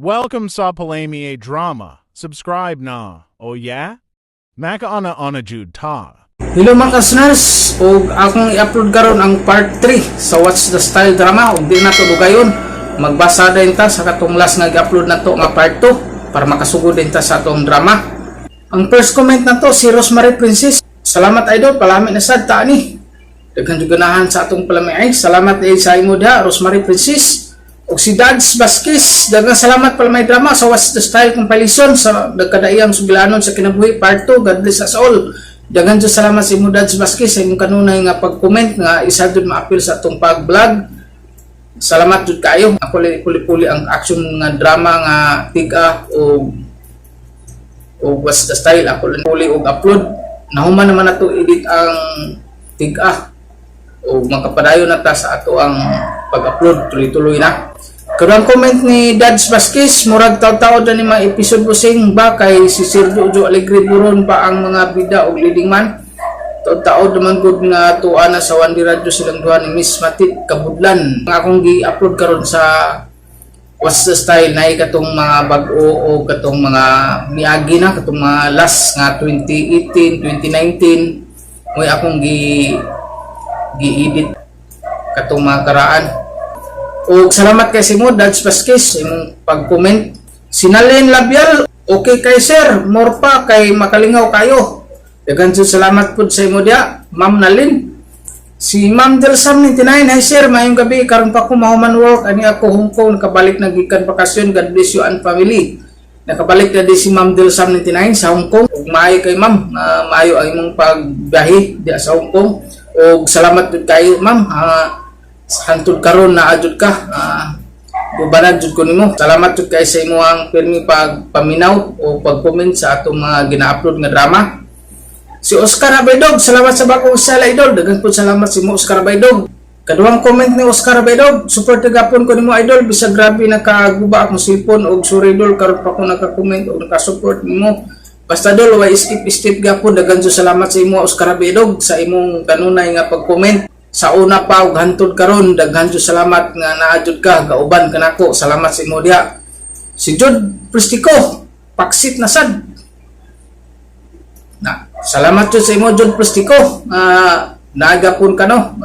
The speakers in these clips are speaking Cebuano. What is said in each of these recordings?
Welcome sa Palami Drama. Subscribe na. Oh yeah? Makaana ana jud ta. Hello mga listeners, ug akong i-upload karon ang part 3 sa What's the Style drama ug di na to dugayon. Magbasa din ta sa katong last nga i-upload na to nga part 2 para makasugod din ta sa atong drama. Ang first comment na to si Rosemary Princess. Salamat, idol, palami na sad ta ani. Daghan jud ganahan sa atong palami ay. Salamat ay sa imo diha, Rosemary Princess. Ug si Dads Vasquez, daghang salamat palami drama sa What's the Style compilation sa nagkadaiyang sugilanon sa kinabuhi part 2. God bless us all. Daghan jud salamat sa imo, Dads Vasquez, sa imong kanunay nga pag-comment nga isa jud maapil sa atong pag-vlog. Salamat jud kaayo. Ako lang puli-puli ang action nga drama nga Tiga o o What's the Style. Ako lang puli og upload. Nahuman naman nato edit ang Tiga o makapadayon na ta sa ato ang pag-upload, tuloy-tuloy na. Karon, comment ni Dads Vasquez, murag taw-taw na ni mga episode, busing ba kay si Sir Jojo Alegre Buron pa ang mga bida og leading man. Taod-taod naman gud nga tuwa na sa One D Radio silang duha ni Miss Matit Kabudlan. Ang akong gi-upload karon sa What's the Style na katong mga bag-o o katong mga miagi na, katong mga last nga 2018, 2019 mo'y akong gi-edit katong mga karaan. Og salamat kay Simo Dads Vasquez sa imong pag-comment. Sinalin Labial, okay kay sir, more pa kay makalingaw kayo. Daghan jud salamat pud sa imo diha, Ma'am Nalin. Si Ma'am Delsam 99, "Hi sir, maayong gabi, karon pa ko mahuman work, ani ako Hong Kong, nakabalik na gikan bakasyon, God bless you and family." Nakabalik na di si Ma'am Delsam 99 sa Hong Kong. Ug maayo kay ma'am, maayo ang imong pagbiyahe diha sa Hong Kong. Ug salamat jud kayo, ma'am. Hantod karon naa jud ka. Gubanan jud ko nimo. Salamat jud kay sa imong pirmi pagpaminaw o pag-comment sa atong mga gina-upload nga drama. Si Oscar Abaydog, salamat sa bagong sala, idol. Daghan po salamat si mo, Oscar Abaydog. Kaduhang comment ni Oscar Abaydog, "Support gapon ko nimo, idol, bisag grabe nakaguba akong cellphone og sorry idol, karon pa ko naka-comment og naka-support nimo. Basta idol, way skip step gapon." Daghan jud salamat sa imo, Oscar Abaydog, sa imong kanunay nga pag-comment. Sa una pa ug hantod karon, daghan jud salamat nga naa jud ka, kauban ka nako. Salamat sa imo diha. Si Jude Prestico, paksit na sad. Na, salamat jud sa imo, Jude Prestico. Naagapon ka no.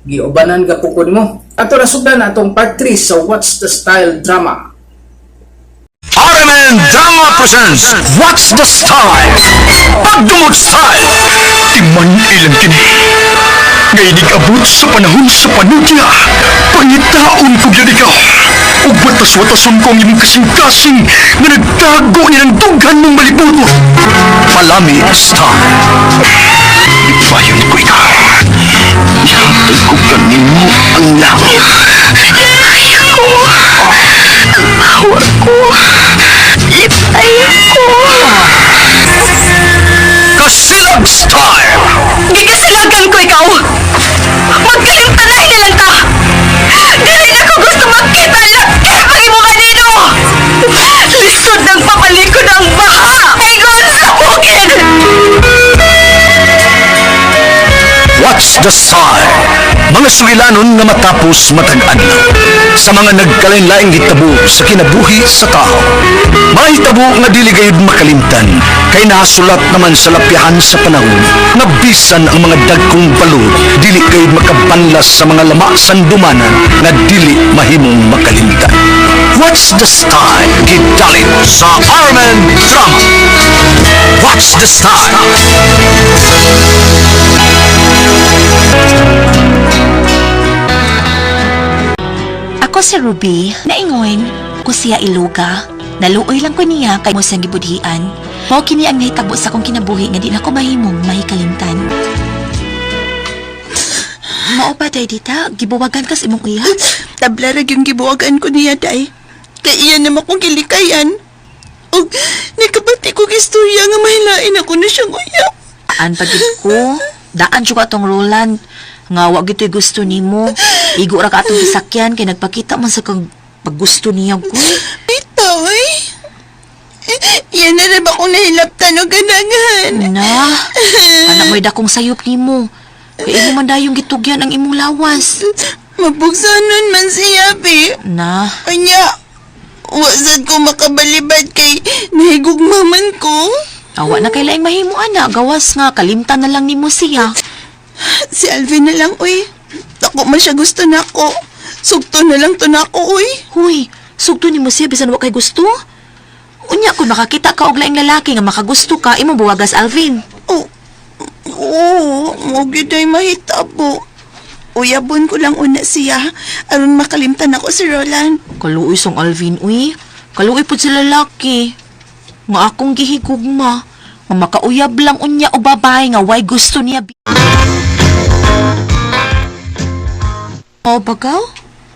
Giubanan gapon ko nimo. Ato na sugdan atong part 3 sa What's the Style drama. RMN Drama presents What's the Style? Pagdumot Style! Timan ilang kini. Ngay abot sa panahon sa panudya. Pangitaon ko gyud ikaw. Ug watas-watason ko ang imong kasing-kasing nga nagtago ni ng dughan mong malibuto. Palami Style! Ipayon ko ikaw. Ihatag ko kanimo ang langit. Ayoko. Ang power ko. Lipay ko. Kasilag Style! Gikasilagan ko ikaw. Magkalimtanay na lang ta. Dili na ko gusto magkita laki pag imo kanino. Lisod ng papalikod ang baha. Ingon sa bukid. What's the Style? Mga sugilanon nga matapos matag adlaw sa mga nagkalain-laing hitabo sa kinabuhi sa tao. Mga hitabo nga dili gayud makalimtan kay nasulat naman sa lapyahan sa panahon nga bisan ang mga dagkong balod dili gayud makabanlas sa mga lama sandumanan nga dili mahimong makalimtan. What's the Style? Gidalit sa RMN Drama. What's the Style? Ako si Ruby, naingon ko siya iluga. Naluoy lang ko niya kay mo siyang gibudhian. Mao kini ang nahitabo sa akong kinabuhi nga di na ko mahimong mahikalimtan. Mao ba day dita, gibuwagan kas imong uyab? Tabla ra yung gibuwagan ko niya, day. Kay iya naman kong gilikayan. Og nakabati ko istorya nga mahilain ako na siyang uyab. An pagid ko, daan jud atong Roland. Nga wa gito'y gusto nimo. Igo ra ka atong gisakyan kay nagpakita man sa kag paggusto niya ko. Bitaw, eh. Yan na rin ba kung nahilaptan o ganangan? Na, anak mo'y dakong sayop nimo. Kay imo man dayong gitugyan ang imong lawas. Mabugsanon man siya, bi. Na, Anya, Wasad ko makabalibad kay nahigugmaman ko. Awa na kay laing mahimo ana, gawas nga kalimtan na lang nimo siya. Si Alvin na lang, uy. Ako man siya gusto na ako. Sugto na lang to na ako, uy. Huy, sugto nimo siya bisan wa kay gusto. Unya kung makakita ka og laing lalaki nga makagusto ka, imong buwagas Alvin. Oh, oo, mo gyud ay mahitabo. Uyabon ko lang una siya aron makalimtan ako si Roland. Kaluoy song Alvin, uy. Kaluoy pud sa lalaki. Nga akong gihigugma. Nga makauyab lang unya o babae nga way gusto niya. O bagaw?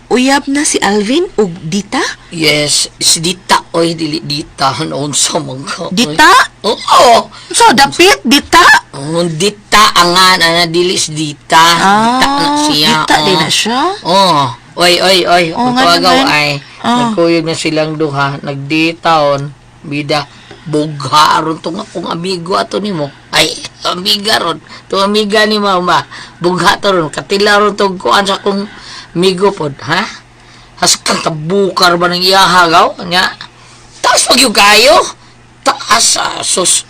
Uyab na si Alvin og Dita? Yes, si Dita. Oy, dili Dita. Noon sa mga. Dita? Oo. So, dapit, Dita? Oh, Dita angan ana dili si Dita. Dita na siya. Dita oh. din na siya. Oh. Oy, oy, oy. Oo nga Magpagaw naman. ay. Oh. Nagkuyog na silang duha. Nagditaon. Bida. Bugha aron tong akong amigo ato nimo. Ay, amiga ron. Tong amiga ni mama. Bugha to ron. Katila ron tong kuan sa akong amigo pod, ha? Haskan tabukar ba ng iyaha gaw? Nya. Taas pag yung kayo. Taas, ah, sus.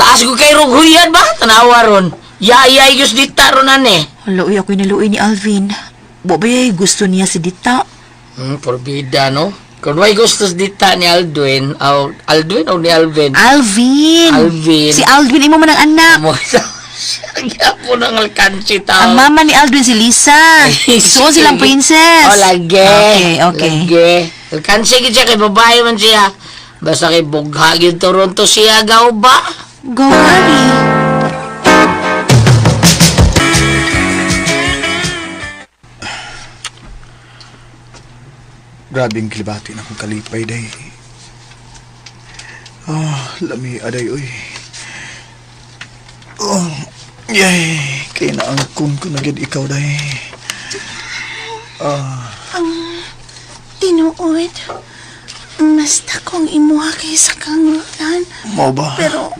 Taas ko kay rughuyan ba? Tanawa ron. Yayay yus dita ron ane. Hala, uy, ako'y naluoy ni Alvin. Bobay, gusto niya si Dita. Porbida, no? Kung may gustos dita ni Aldwin, o Aldwin o ni Alvin? Alvin! Alvin. Si Alvin, imo man ang anak. Mo po ng alkansi tao. Ang mama ni Aldwin si Lisa. Isuon silang princess. Oh, lagi. Okay, okay. Lagi. Alkansi gid siya kay babae man siya. Basta kay bugha gyud Toronto siya gaw ba? Go, Harry. Grabe ang kilibati na akong kalipay, day. Ah, lami aday, uy. Oh, yay, kay naangkon ko na gyud ikaw, day. Tinuod, mas dakong imuha kaysa kang Roland. Mao ba? Pero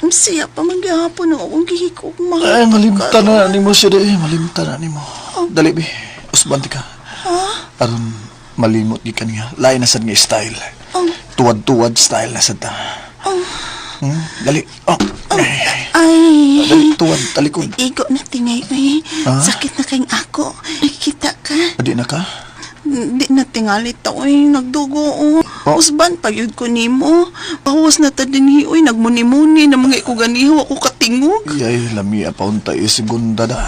siya pa maghapon ang akong gihigugma. Ay, malimtan na nimo siya, day. Malimtan na nimo. Dali, bi. Usban ti ka. Aron malimot gi kaniya. Lain na sad nga style. Tuwad-tuwad style na sad ta. Dali. Oh. Ay, ay. Ay, Dali, tuwad, talikod. igo na tingay, uy. Sakit na kayong ako. Nakikita ka. Adi na ka? Di na tingali ta, uy. Nagdugo, oh. Oh. Usban, payod ko nimo. Bawas na ta din, uy. Nagmuni-muni na mga ikuganiho ako katingog. Yay, lami apaunta segunda da.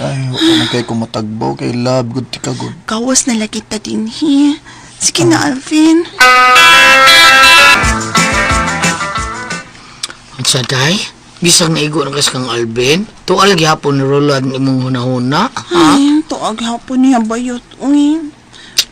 Ay, wala man kay kumatagbaw kay love good ti ka good. Gawas na lagi ta din, hi. Sige na, Alvin. Unsa day? Bisag naigo na kas kang Alvin, tual gihapon ni Roland imong hunahuna, ha? Ay, tuag hapon niya bayot, uy.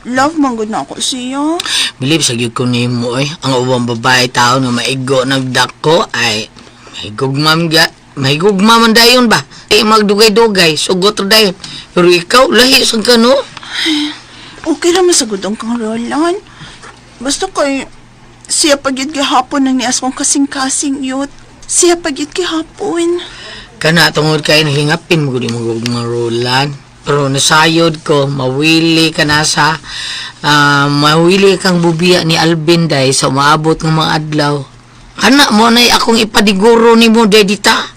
Love, manggod na ako siya. Bilib sa gyud ko nimo oy. Ang ubang babae tao nga maigo nagdako ay mahigugma man ga mahigugma man dayon ba? Ay magdugay-dugay, sugot ra dayon. Pero ikaw lahi sad ka no? Okay ra masagod ang kang Roland. Basta kay siya pagyud gihapon ang nias kong kasing-kasing yut. Siya pagyud gihapon. Kana tungod kay nahingapin mo gud imong gugma Roland. Pero nasayod ko, mawili ka na sa mawili kang bubiya ni Alvin day sa umaabot ng mga adlaw. Kana mo na akong ipadiguro nimo day dita.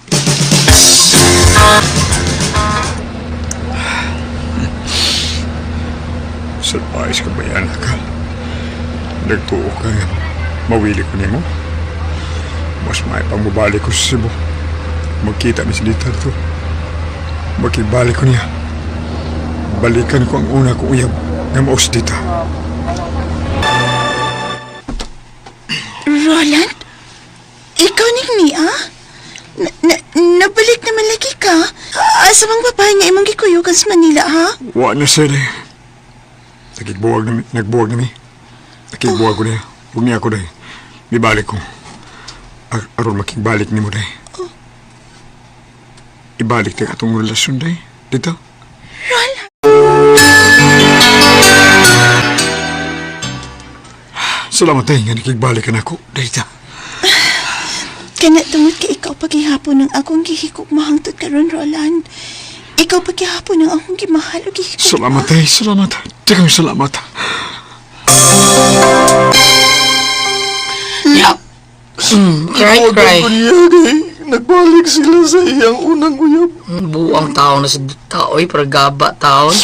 Surprise ka ba yan, akal? Nagtuo ka nga. Mawili ko nimo. Mas may pang mabalik ko sa Cebu. Magkita mi sa dita to. Makibalik ko niya. Balikan ko ang una kong uyab nga maus dita. Roland? Ikaw ni Nia? Na, na, nabalik naman lagi ka. Asa bang babae nga imong gikuyugan sa Manila, ha? Wa na sir eh. Nakigbuwag na mi. Nagbuwag na mi. Nakigbuwag ko niya. Huwag niya ako day. Mibalik ko. Aron makigbalik nimo day. Ibalik tayo atong relasyon day. Dito. Salamat day nga nakigbalik ka na ako. Dita. Kana tungod kay ikaw paghihapon ang akong gihikog mahangtod karon Roland. Ikaw paghihapon ang akong gimahal o gihikog. Salamat day. Salamat. Daghang salamat. Cry, cry. Ko niya kay nagbalik sila sa iyang unang uyab. Buang tao na sa tao, eh, para gaba taon.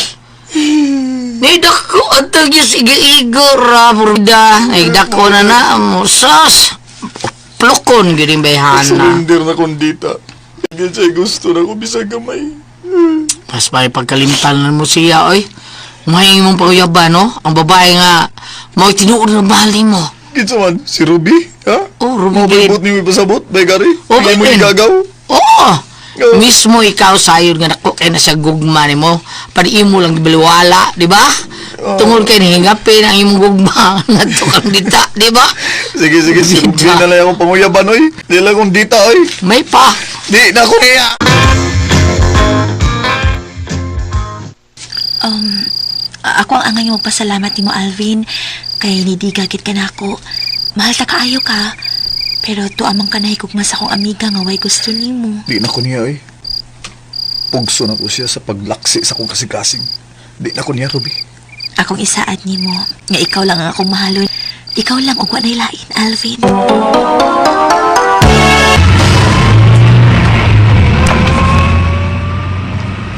Ni dako atog yung igo-igo ra purda. Ay dako na na mo sas. Plukon gyud yung bayhana. Surrender na kong dita. Hindi siya gusto na ko bisag gamay. Mas may pagkalimtan na mo siya oy. May imong paguyaba no? Ang babae nga mao tinuod na mahal nimo. Kinsa man, si Ruby? Ha? Oh, Ruby Mo gid. ba niyo ipasabot? Bay gari? Oh, Hindi mo bay- igagaw? Oo. Oh. Mismo ikaw sayon nga nako kay na siya gugma nimo. Pari imo lang gibaliwala, di ba? Tungod kay nihingapin ang imong gugma ngadto kang dita, di ba? Sige, sige, si Ruby Dita. na lang akong panguyaban, oy. Di lang akong dita, oy. May pa. Di na ko niya. Ako ang angay magpasalamat nimo Alvin kay nidigagit ka nako. Mahal ta kaayo ka. Pero tuamang ka nahigugma sa akong amiga nga way gusto nimo. Di na ko niya, oy. Pugso na ko siya sa paglaksi sa akong kasing-kasing. Di na ko niya, Ruby. Akong isaad nimo nga ikaw lang ang akong mahalon. Ikaw lang og wa nay lain, Alvin.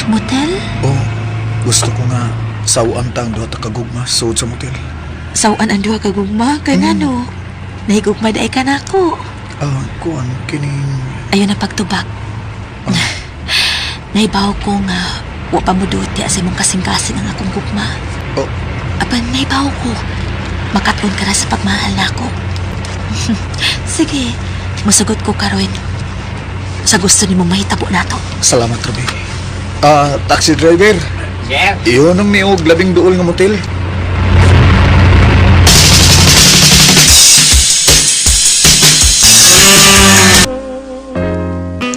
Motel? Oh, gusto ko nga sawaan tang duha ta kagugma suod sa motel. Sawan ang duha ka gugma kay ngano? Nahigugma daay ka nako. Ah, kuan kining Ayon na pagtubag. Naibaw ko nga wa pa mo duti sa imong kasing-kasing ang akong gugma. Oh. Apan naibaw ko makat-on ka ra sa pagmahal nako. Sige, musugot ko karon. Sa gusto nimo mahitabo nato. Salamat, Ruby. Ah, taxi driver. Sir. Iyon ang miog labing duol nga motel.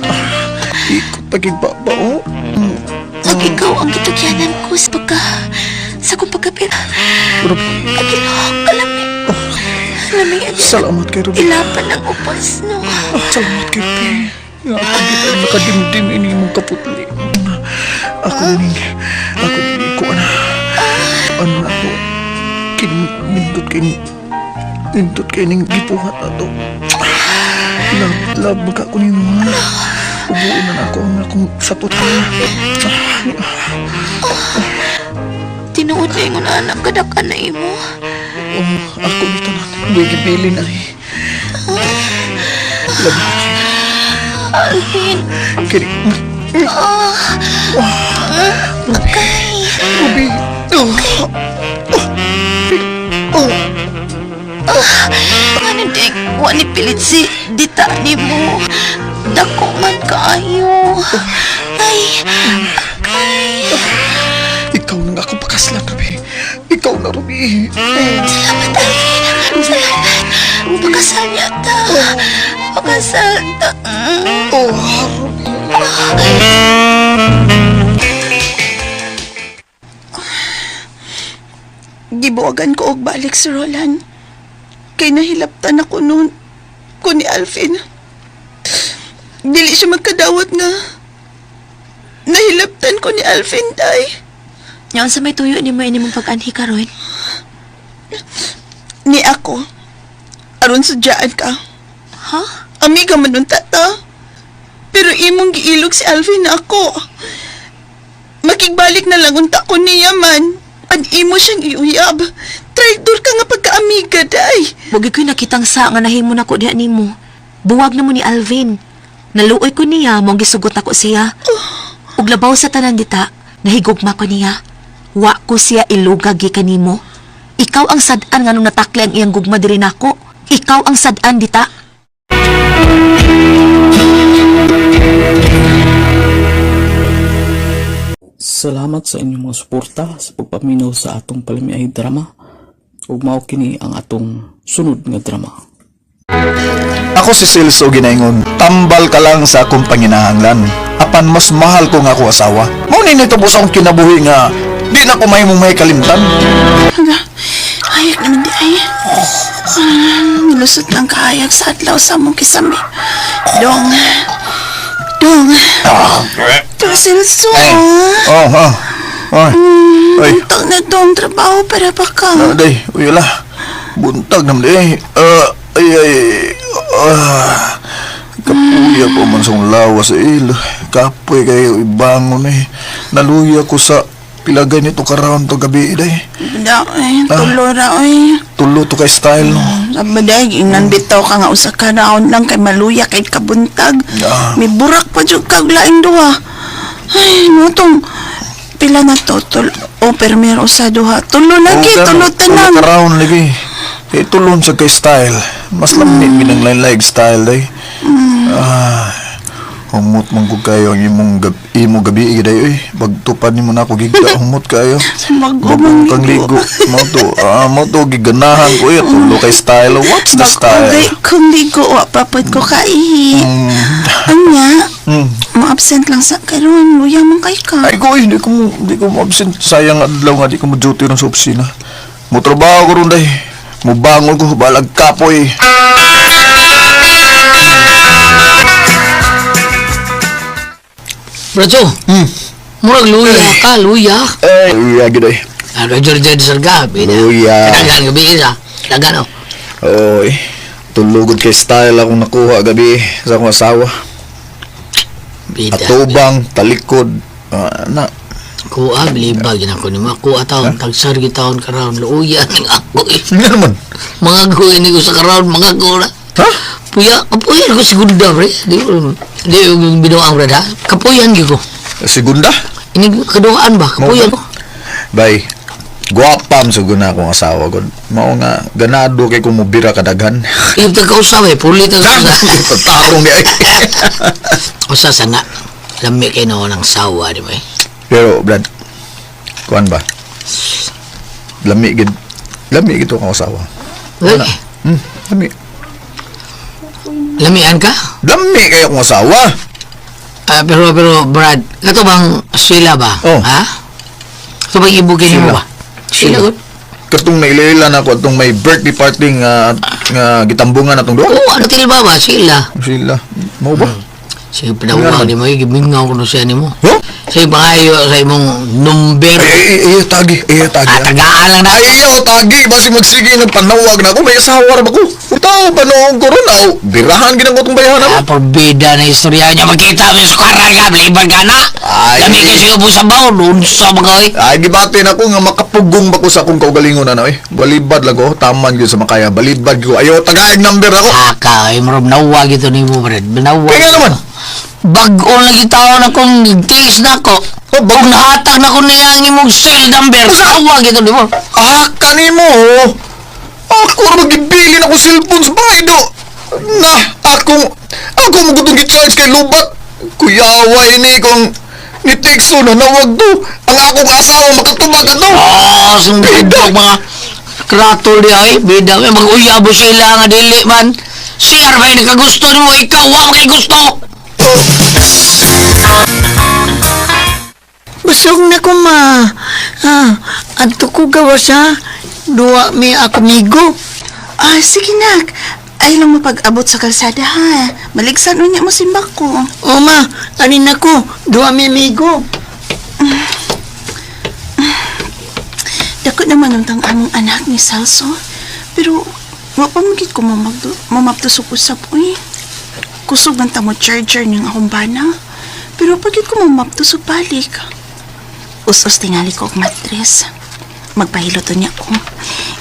Ah, ikot pagibaba, oh. Pag ikaw ang gitugyanan ko sa pagka sa akong pagkapira. Ruby, Agilok, kalami. Lami ang salamat kay Ruby. ilapan ng upas no. Ah, salamat kay Ruby. Nga ako kita nakadimdim ini mong kaputli. Ako ning, ako ning ko ana. Ano na to? Kining nindot kay nindot kay ning gipuhat na to. Love, love magka ko nimo ha. Ubuon na ako ang akong sapot ha. Tinuod na ingon anak kadaka na imo. Oh, ako nito na. Hindi gibilin ay. Love, Alvin, kining. kay. Ruby. Oh. Oh. Ano di, wa ni pilit si dita ni mo. Dako man kaayo. Ay, akay. Ikaw nang ako pakaslan, Ruby. Ikaw na, Ruby. Salamat, Alvin. Salamat. Pakasal niya ta. Pakasal ta. Oh, Ruby. Gibuwagan ko og balik si Roland. Kay nahilaptan ako noon ko ni Alvin. Dili siya magkadawat nga. Nahilaptan ko ni Alvin, day. Ngayon sa may tuyo ni mo ini mong pag-anhi karon. Ni ako. Aron sadyaan ka. Ha? Amiga man nun tata. Pero imong giilog si Alvin na ako. Makigbalik na lang unta ko niya man. An imo siyang iuyab. Traitor ka nga pagkaamiga, day. Wag ko'y nakitang sa nga nahimo nako diha nimo. Buwag na mo ni Alvin. Naluoy ko niya mong gisugot nako siya. Ug labaw sa tanan dita, nahigugma ko niya. Wa ko siya ilugag gikan nimo. Ikaw ang sad-an nga nung natakli ang iyang gugma diri nako. Ikaw ang sad-an dita. Salamat sa inyong mga suporta sa pagpaminaw sa atong palamiay drama ug mao kini ang atong sunod nga drama. Ako si Celso ginaingon, tambal ka lang sa akong panginahanglan. Apan mas mahal ko nga ako asawa. Mao ni nito sa akong kinabuhi nga di na ko mahimong may kalimtan. Hala, hayag naman di ay. Nilusot lang kahayag sa adlaw sa mong kisami. Dong. Dong. Dong Celso. Oh, oh. Oy. Oy. Buntag na dong trabaho para pa ka. Day, uy la. Buntag naman day. Ay ay. Ah, kapuya ko man sa lawas sa ilo. Kapoy kayo ibangon eh. Naluya ko sa pilagay nito karon to gabi day. Da, eh, tulo ra, oy. Tulo to kay style no. Sabi day, ingnan bitaw ka nga usa ka round lang kay maluya kay kabuntag. Ah. May burak pa jud kag laing duha. Ay, mo tong pila na to tul o permir usa duha. Tulo lagi, Oo, tulo gano. tanan. Tulo ka round lagi. Eh, tulon sa kay style. Mas lamit mm. ginang lain style day. Ah, humot man ko kayo ang imong gab imo gabi giday oy. Bagtupad nimo na ako gigda humot kayo. Bago Bagong mong kang ligo. ligo. Mo to, ah, mo to giganahan ko eh. Tulo kay style. What's the Bagong style? kung ligo, wa papad ko kaihi. Anya, ma-absent lang sa karon, luya man kay ka. Ay ko, eh, hindi ko mo absent. Sayang adlaw nga di ko mo duty ron sa opisina. Mo trabaho ko ron day. Mo bangon ko balag kapoy. Bracho, murag luya ka, luya. Eh, luya gid ay. Ano, Georgia de Sarga, bida. Luya. Dagan gabi isa. Dagan, oh. Oy, tulugod kay style akong nakuha gabi sa akong asawa. Bida. Atubang, talikod, ah, na. Kuha, bilibag yun ako nimo. Kuha taon, tagsar taon karon luya ning ako eh. Nga naman. Mga ko ini ko sa karon, mga ko na. Ha? Puya, kapuyan ko segunda, pre. Di di binuang brad, ha? Kapuyan gyud ko. Segunda? Ini kaduhaan ba? Kapuyan ko. Bay, guwapam sa guna akong asawa god. Mao nga ganado kay kung mobira kadaghan. Ito ka usab eh, pulit ka usab. Patarong di ay. Usa sana, lami kay no ng sawa, di ba eh? Pero Brad, kuan ba? Lami gid. Lami gid to kang asawa. Uy, Lami. lamian ka? Lami kayo akong asawa. Ah, pero, pero, Brad, kato bang Sheila ba? Oh. Ha? Ito bang ibukin mo Sheila. ba? Sheila, Sheila. good. Katong nailailan ako atong may birthday party nga nga gitambungan atong duha. Oo, ano tilba ba? Sheila. Sila. Mao ba? Sige, pinawag ni mo, gimingaw ko na siya ni mo. Huh? Sige, pangayo sa imong number. Ay, ay, ay, ay, tagi. Ay, tagi. Ah, tagaan lang na. Ay, ayaw, tagi. Basi magsige nagpanawag na ako. May asawa ra ba ko? Utaw, panoong ko ron. Aw, birahan ginang ko itong bayahan Ah, ako. porbida na istorya niya. Magkita mo yung sukaran ka, bliban ka na. Ay. Lami kayo siya sa baon, doon sa mga oy. Ay, gibatin ako nga makapugong ba ko sa akong kaugalingon ano eh. Balibad lang ko. Taman gyud sa makaya. Balibad ko. Ayaw, tagaig number ako. Aka, ay marob nawag ito ni mo, Brad. Nawag. Kaya nga naman. Bago lagi taon akong tiis na ako. Oh, bago Kung nahatag na ko niya ang imong cell number, tawag ito ni mo. Ah, kanimo. oh. Ako ra magibilin ako cellphone sa bahay do. Na, akong ako mo gutong gi-charge kay lubat. Kuyaway ni kung ni teksto na nawag do. Ang akong asawa makatubag ato. Oh, Bida. sumbog mga kratol di ay. Bida, may mag-uyabo sila nga dili man. Siya ba yung nakagusto nimo, ikaw wa kay gusto. Busog na ko ma. Ah, adto ko gawas ha. Duwa mi ako migo. Ah, sige nak. Ay lang mapag-abot sa kalsada ha. Maligsan unya mo simbak ko. O ma, anin ako, duwa mi amigo. Dako naman ang tang among anak ni Celso. Pero wa pa man gid ko mamaptusok usap uy. Kusog man ta mo charger niyang akong bana. Pero pagid ko mamaptusok balik. Us-us tingali ko og matres. Magpahilot niya ko.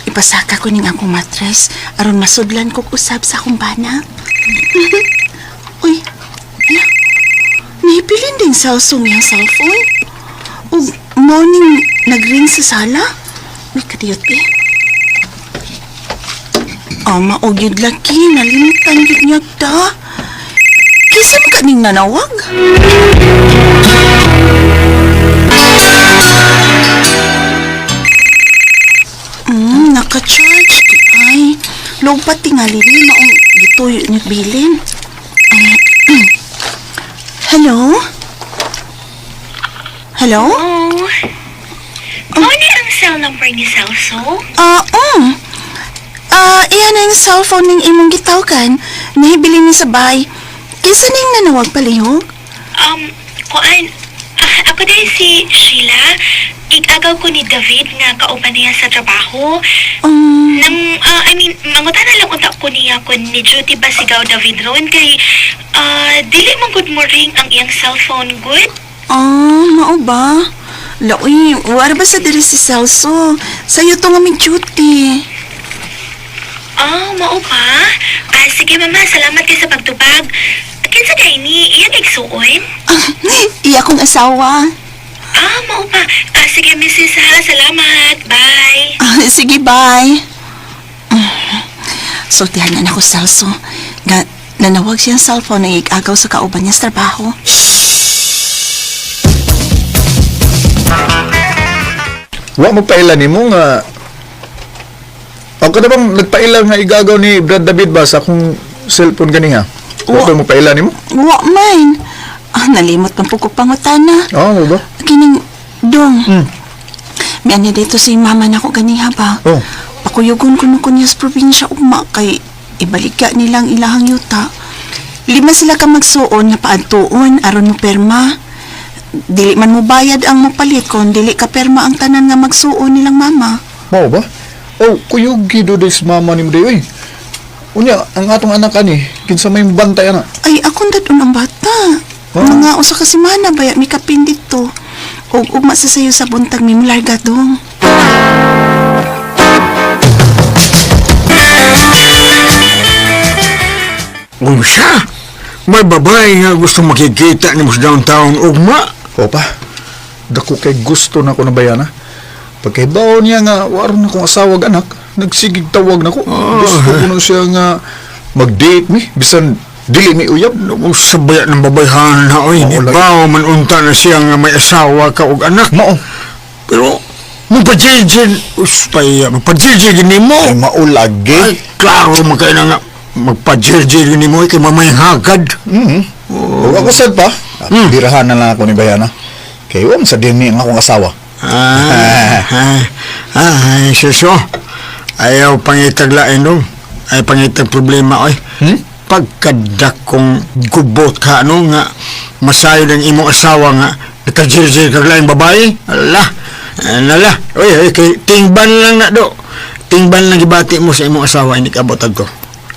Ipasaka ko ning akong matres aron masudlan ko og usab sa akong bana. Uy, ala. Nahipilin din Celso niyang cellphone. Ug morning nagring sa sala. May kadiyot eh. Oh, maog yun laki. Nalimutan yun niya da. Kisa mo kaning nanawag? Naka-charge di ay. Lompat tingali ni maong gituyo niya bilin. Ay, Hello? Hello? Oh. Mao ni ang cell number ni Celso? Ah, um. Ah, iyan ang cellphone ning imong gitawgan. Nahibili ni sa bahay. Kinsa ning nanawag palihog? Kuan, ah, ako din si Sheila. Igagaw ko ni David nga kauban niya sa trabaho. Nang, I mean, mangutana lang unta ko niya kung ni duty ba sigaw David ron kay dili man good morning ang iyang cellphone good. Ah, mao ba? Laoy, wala ba sa diri si Celso? Sa'yo to nga may duty. Ah, mao ba? Ah, sige mama, salamat kay sa pagtubag. Kinsa kay ni iyang igsuon? Ah, iya kong asawa. Ah, mao ba? Ah, sige Mrs. ha, salamat. Bye. Ah, sige, bye. Sultihan na nako, Celso. Nga, nanawag siyang cellphone na igagaw sa kauban niya sa trabaho. Wa mo paila nimo nga. Ako ka na bang nagpaila nga igagaw ni Brad David ba sa akong cellphone gani ha? Wa ba mo paila nimo? Wa man. Ah, nalimot man po ko pangutana. Oo, ba? Kining dong. May anya dito si mama na ko ganiha ba? Oh. Pakuyugon ko nung kunya sa probinsya ugma kay ibaligya nilang ilahang yuta. Lima sila ka magsuon nga paadtuon aron mo perma. Dili man mo bayad ang mopalit kon dili ka perma ang tanan nga magsuon nilang mama. Mao ba? Oh, kuyog gido des mama nimo day oy. Unya, ang atong anak ani, kinsa may bantay ana. Ay, akong dadon ang bata. Oh. Mga usa ka semana baya mi kapin dito. Og ugma sa sayo sa buntag mi mularga dong. Unsa? May babae nga gusto makikita ni mo sa downtown ugma. Opa, dako kay gusto na ko na bayana. Pagkahibaw niya nga, waron na kong asawa ug anak, nagsigig tawag na ko. Gusto ko na siya nga mag-date mi, bisan dili mi uyab. Sa baya ng babayhan na oy, Oo, ni lagi. ba man unta na siya nga may asawa ka og anak. Mao, Pero mapajijin, uspay, mapajijin ni mo. ay maulagi. Ay, klaro man kayo na nga magpajijin ni mo kay mamay hagad. Mm-hmm. Ug ako sad pa, birahan na lang ako ni Bayana. Kay wa man sa din ni ang akong asawa. Ah, ah, ay, suso. Ayaw pangitaglain no. Ay pangitag problema oy. Hmm? Pagkadakong gubot ka ano nga masayo ng imong asawa nga nakajirjir kag laing babae. Ala, nala. Oy, oy, kay tingban lang na do. Tingban lang gibati mo sa imong asawa ini kabotag ko.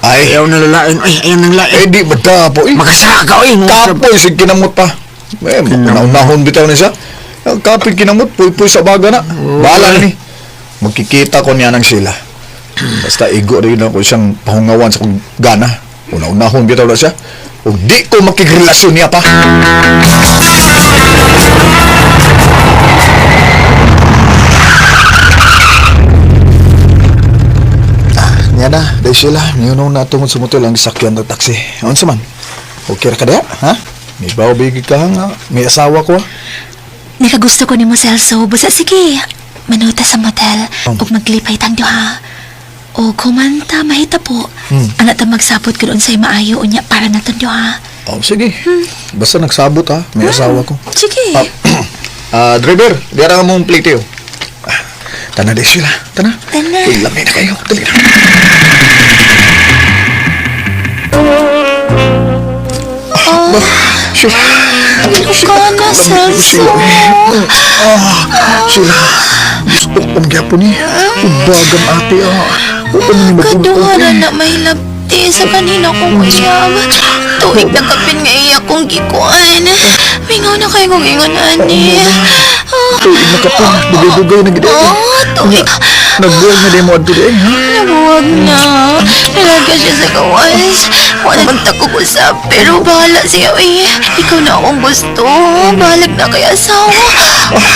Ay, Ayaw na lalain. Oy, ayaw nang lain. eh di ba po eh. Makasaka ka oy. Kapoy sig kinamot pa. Eh, maunahon bitaw ni siya. Kapoy kinamot, puy-puy sa baga na. Bahala na ni. Magkikita ko niya ng sila. Basta igo rin ako siyang pahungawan sa kong gana. Una-unahon bitaw na siya. Ug di ko makigrelasyon niya pa. Niya na, dahil sila, niunaw na tungod sa motel ang sakyan ng taxi. Unsa man? Okay ra ka diha, ha? May bawbigi ka nga, may asawa ko. Ha? Nakagusto ko nimo Celso, basta sige. Manuta sa motel ug maglipay tang duha. O kumanta mahita po. Ana ta magsapot kun unsay maayo unya para naton duha. Oh, sige. Basta nagsabot ha, may asawa ko. Sige. Ah, ah, driver, diara ka mong plate yun. Ah, tana di sila, tana. Tana. Uy, lamay na kayo, dali na. Ah, bah, Sheila. Ka na, Celso. Ah, Sheila. Gusto kong gyapon ni. Ubagan ate ah. Huwag ni Kaduha na may labti sa kanina kong uyab. Tuig na kapin nga iya kong gikuan. Mingaw na kayo kong ingon ani. Tuig na kapin, dugay-dugay na gid. Oh, tuig. Nagbuwag na di mo adto di eh, ha? Nabuwag na. Nalaga siya sa gawas. Wala man tako ko sa pero bahala siya. Uy, ikaw na akong gusto. Bahalag na kay asawa.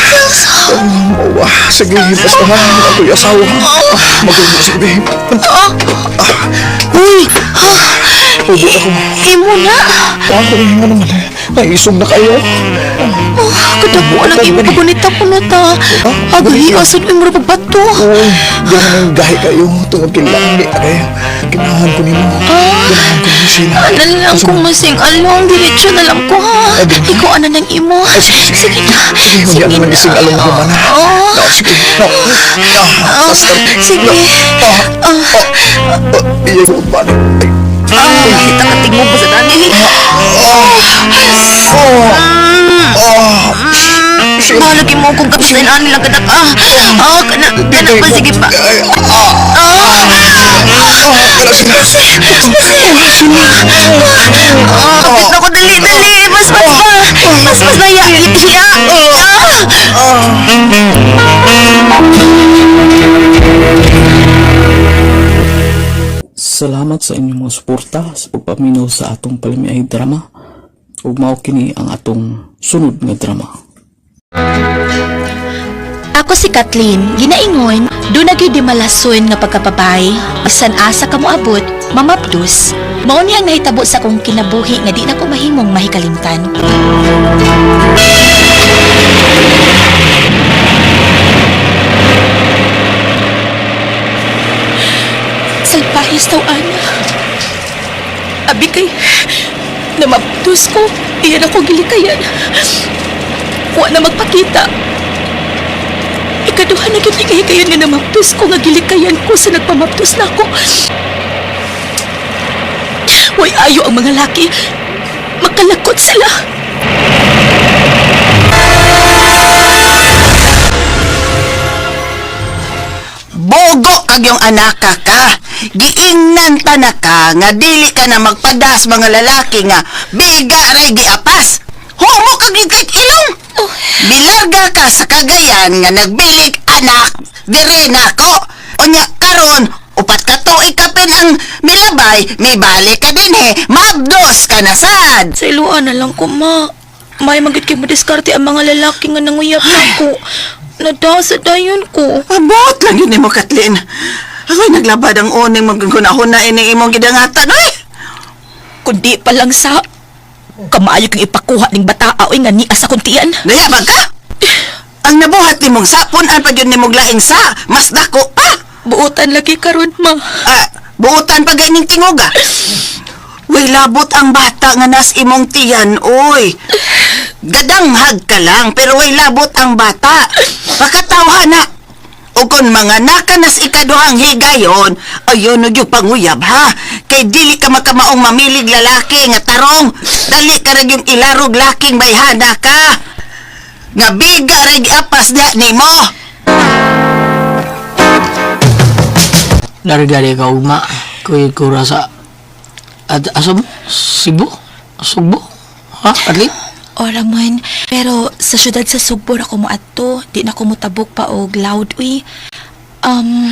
Celso. Oh, ah, sige, basta ha. Ako'y asawa. Ah, Magulong sa gabi. Ah. Uy! Hubo ako. Imo na. Ako nga naman. Naisog na kayo. Oh, kadako lang imo pagunita ko na ta. Agahi asad imo ra pagbato. Uy, di naman gahi kayo. Tungod kay lami na kayo. Ganahan ko nimo. Ganahan ko nimo sila. Ano lang kung masing along, diretso na lang ko ha. Ikaw ano nang imo. Sige, sige. Sige na. Sige, hindi naman gising along ko man. Oh. No, sige. No. No. Oh, Basta. sige. No. Ah, ah, ah, iya ko ba? Ay. Ah, kita katig mo ba sa dani? Oh. Oh. Bahala kay mo kung kapitan ani lang kanak. Ah, ah, kana, kana pa, sige pa. Ah, ah, kapit na ko, dali, dali. Mas, mas pa. Mas, mas na, hiya, hiya. Ah. Salamat sa inyong mga suporta sa pagpaminaw sa atong palamiay drama ug mao kini ang atong sunod nga drama. Ako si Kathleen, ginaingon, doon na gyud di malason nga pagkababay, bisan asa ka moabot, mamapdus. Mao ni ang nahitabo sa akong kinabuhi nga di na ko mahimong mahikalimtan. Salpahis taw, Ana. Abi kay, namabdos ko. Iyan ako gilikayan. Wa na magpakita. Ikaduha na gyud hikayan nga namabdos ko nga gilikayan ko sa nagpamabdos na ako. Way ayo ang mga laki. Makalakot sila. Bogo kag yung anak ka ka. Giingnan ta na ka nga dili ka na magpadas mga lalaki nga biga ray giapas. Humo kag yung kahit ilong. Bilarga ka sa Cagayan nga nagbilig anak dire nako. Unya karon upat ka tuig kapin ang milabay, mibalik ka din he, mabdos ka na sad. Sa iluan na lang ko, ma. May magit kay madiskarte ang mga lalaki nga nanguyab na ako. Nadasa dayon ko. Abot lang yun nimo, Kathleen. Ako'y naglabad ang uning maggunahuna ining imong gidangatan. Ay! Kundi pa lang sa... Kamaayo kang ipakuha ning bataa oy nga nias akong tiyan. Nayabag ka? Ang nabuhat nimong sa, punan pa yun nimong laing sa, mas dako pa. Buotan lagi karon ma. Ah, buotan pa ganing tingoga. Way labot ang bata nga nas imong tiyan, oy. Gadanghag ka lang, pero way labot ang bata. Pakatawha na. O kung mga nakanas ikaduhang higayon, ayun na yung panguyab ha. Kay dili ka makamaong mamilig lalaki nga tarong. Dali ka rin yung ilarog laking bayhana ka. Nga biga rin apas na nimo. Dari-dari ka ugma. Kuy kura sa at asa mo? Cebu? Sugbo? Ha? Atli? Ora man, pero sa syudad sa Sugbo ra ko moadto, di na ko motabok pa og loud uy. Um,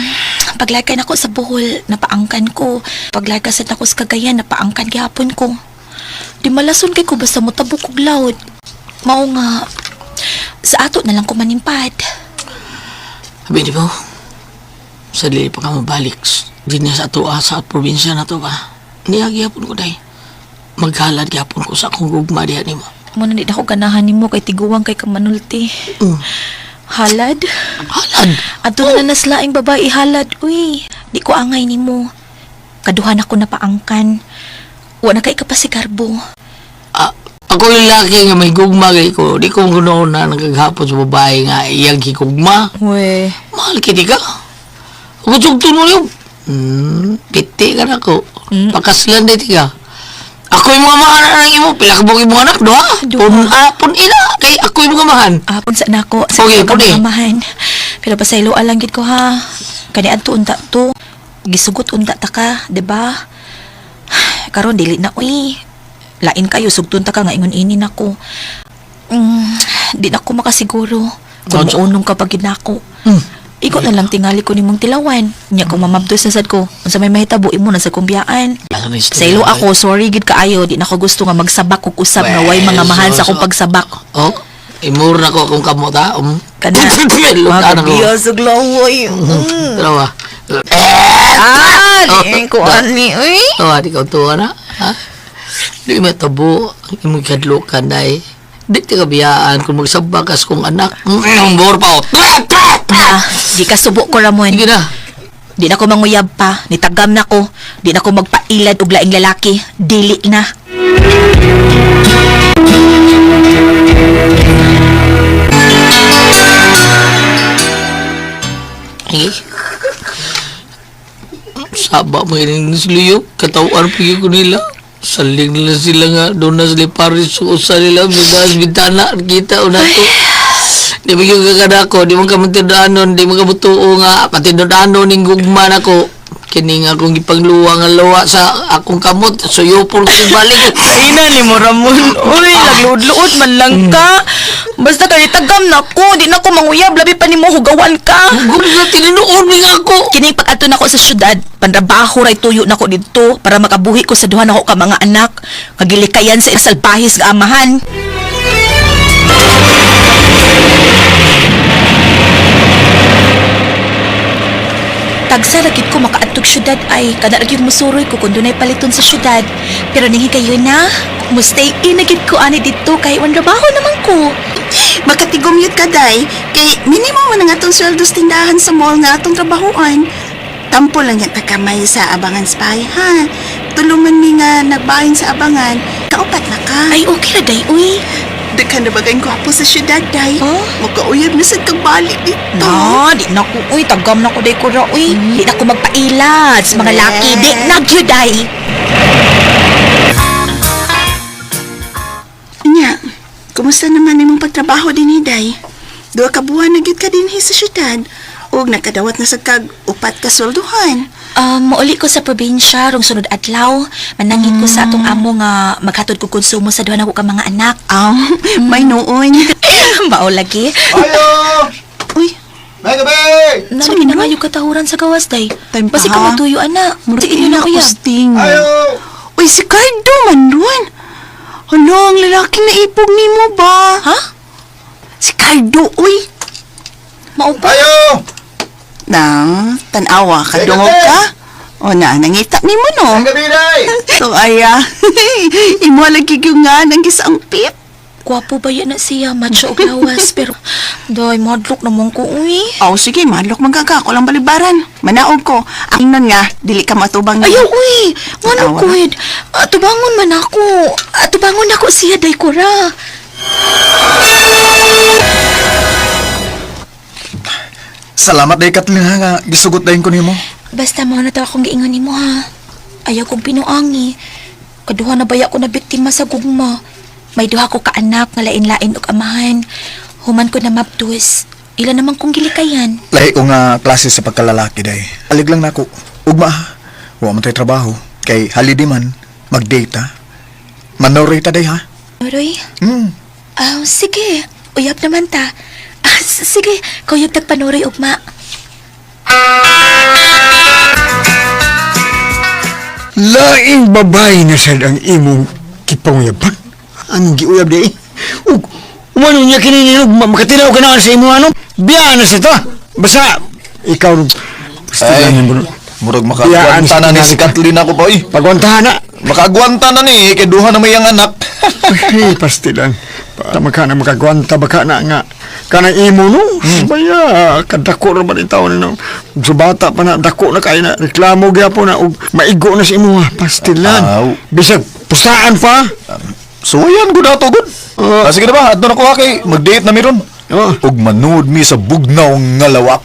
paglakay nako sa Bohol, napaangkan ko. Paglakay sa nako sa Cagayan, napaangkan gihapon ko. Di malason kay ko basta motabok og loud. Mao nga sa ato na lang ko manimpad. Sabi di mo, sa dili pa ka mabalik, di na sa ato ah, sa probinsya na to ba? Niya gyapon ko day. Maghalad gyapon ko sa akong gugma diha nimo. Mo na di na ko ganahan nimo kay tiguang kay kamanulti. Mm. Halad? Halad! Adto na naslaing babae halad, uy. Di ko angay nimo. Kaduhan ako napaangkan. Wa na kay kapasigarbo. Ah, ako yung laki nga may gugma kay ko. Di ko gunoon na nagaghapon sa babae nga iyang gigugma. We. Mahal kiti ka. Gusugto mo yun. Piti ka na ko. Pakaslan dito ka. Ako yung mga mahan ng imo. Pila ka buong imong anak, doha? Duha. Pun, ah, pun ina. Kay ako yung mga mahan. Ah, punsa na ako. Sa Okay, okay, puni. Amahan. Pero pasaylo alang gid ko ha. Kani adto unta to. Gisugot unta ta ka, 'di ba? Karon dili na uy. Lain kayo sugtun ta ka nga ingon ini nako. Di na ko makasiguro. Kung Unsa? muunong ka pag nako. Mm. Ikaw na lang tingali ko nimong tilawan. Nya kung mamabdos na sad ko. Unsa may mahitabo imo na sa kumbiyaan. Sa Sa ilo ako, sorry gid kaayo, di na ko gusto nga magsabak og usab nga way mga mahan sa akong pagsabak. Oh, imur na ko akong kamot ha. Kana. Lutaan ako. sa glawoy. Dalawa. Ah, Oh, di ko ani uy. Oh, di ka tuwa na. Ha? Di matabo ang imong kadlukan day. Di ka biyaan kung magsabak kas kong anak. Bor pa oh. Ah, di ka subo ko Ramon. Sige na. Di na ko manguyab pa, nitagam na ko. Di na ko magpailad og laing lalaki. Dili na. Eh. Saba mo yun sila Katawan pa yun ko nila. Saling nila sila nga. Doon na sila Paris. Usa nila. Bidas, bintana. Kita o na to. Di ba yung kakanako, di mo ka matinudanon, di mo ka mutuo nga, patinudanon ning gugma nako. Kini nga akong gipangluwa nga luwa sa akong kamot, suyupol ko balik. Ina ni mo Ramon. Uy, nagluod-luod man lang ka. Basta kay tagam na ko, di na ko manguyab, labi pa nimo hugawan ka. Gugma na tinunoon ni nga ako. Kining pag-adto nako sa syudad, pantrabaho ray tuyo nako didto para makabuhi ko sa duha nako ka mga anak. Kagilikayan sa salbahis nga amahan. Tagsa ra gid ko makaadtog syudad ay kada ra gyud musuroy ko kun dunay paliton sa syudad. Pero ning higayon na, mo stay in na gid ko ani didto kay wan trabaho naman ko. Makatigom yun ka, day. Kay minimum man ang atong sweldo sa tindahan sa mall nga atong trabahoan. Tampo lang yan takamay sa abangan spy, ha? Tulungan mi nga nagbahin sa abangan. Kaupat na ka. Ay okay ra day uy. Daghan na bagay gwapo sa syudad, day. Oh? Makauyab na sad kag balik dito. Na, di na ko uy, tagam na ko day ko ra uy. Di na ko magpailad sa mga laki, di na gyud ay. Nya, kumusta naman imong pagtrabaho din, Day? Duha ka buwan na gyud ka dinhi sa syudad. Ug nakadawat na sad kag upat ka swelduhan. Mauli ko sa probinsya rong sunod adlaw. Manangit ko sa atong amo nga maghatod ko konsumo sa duha nako ka mga anak. Aw, may noon. Mao lagi. Ayo! Uy, May gabi! Nalagi na nga yung katahuran sa gawas day. Time pa, Basi ka ha? matuyo ana. Murag Sige inyo na ina uyab. kusting. Ayo! Uy, si Cardo man ron. Hala, ang lalaking naipog nimo ba? Ha? Si Cardo, uy. Mao pa. Ayo! Nang, tanawa ka, dungog ka. O na, nangita nimo no. May gabi, day! So aya, imo lagi gyud nga nang gisangpit. Gwapo ba yan na siya? Macho og lawas. Pero, day, madlok naman ko, uy. Aw, sige, madlok man ka ako lang balibaran. Manaog ko. Ang nun nga, dili ka matubang Ayaw, uy! Ngano Tanawa. kuid? Tubangon man ako. Tubangon ako siya, day ko ra. Salamat day Kathleen ha nga gisugot dayon ko nimo. Basta mo na to akong giingon nimo ha. Ayaw kong pinuangi. Kaduha na baya ko na biktima sa gugma. May duha ko kaanak nga lain-lain og amahan. Human ko na maptus. Ila naman kong gilikayan. Lahi ko nga klase sa pagkalalaki day. Alig lang nako. Ugma. Wa man tay trabaho kay holiday man mag-date ha. Manore ta day ha. Roy, Hmm. ah, sige. Uyab naman ta. Ah, sige, kuyab tagpanuroy ugma. Laing babae na sad ang imong kipanguyaban. Ang giuyab di. Ug umano niya kini niyo makatinaw ka na sa imo ano? Biya na sa ta. Basta ikaw Ay, Ay, murag Biyaan makaagwanta na ni sa si Kathleen ako pa oy. Pagwantahan na. Makaagwanta na ni kay duha na may ang anak. Ay, pastilan. Para maka na makagwanta baka na nga. Kanang imo no. Baya kadako ra ba ni taon no. Sa bata pa na dako na kay na reklamo gyapon na og maigo na sa imo ha. Pastilan. Aw. Bisag pustaan pa. Suwayan gud ato gud. Ah, sige na ba, adto na ko ha kay mag-date na mi ron. Oh. Ug manood mi sa bugnaw nga lawak.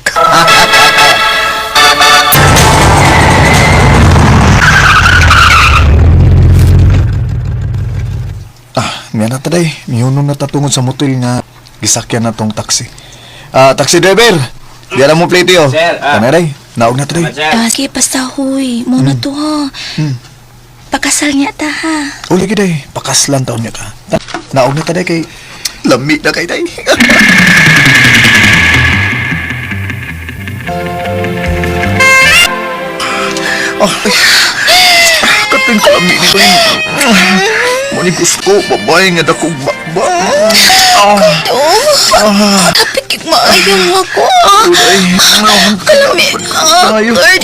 Ah, niya na taday. Miyuno na tatungod sa motel nga gisakyan na tong taxi. Ah, taxi driver. Di alam mo plate yo. Sir, ah. Tama day. Naog na taday. Ah, sige, basta huy. Muna to ha. Pakasal niya ta ha. O lagi day, pakaslan taon niya ka. Naog na taday kay lami na kay day. Oh, ay. Kating kami nito yung... Muna gusto, babae nga dakong bakba. Ah, Oh, kapikig maayo ako. Ah. ay, Kalami. Ah, Ayaw. Lord.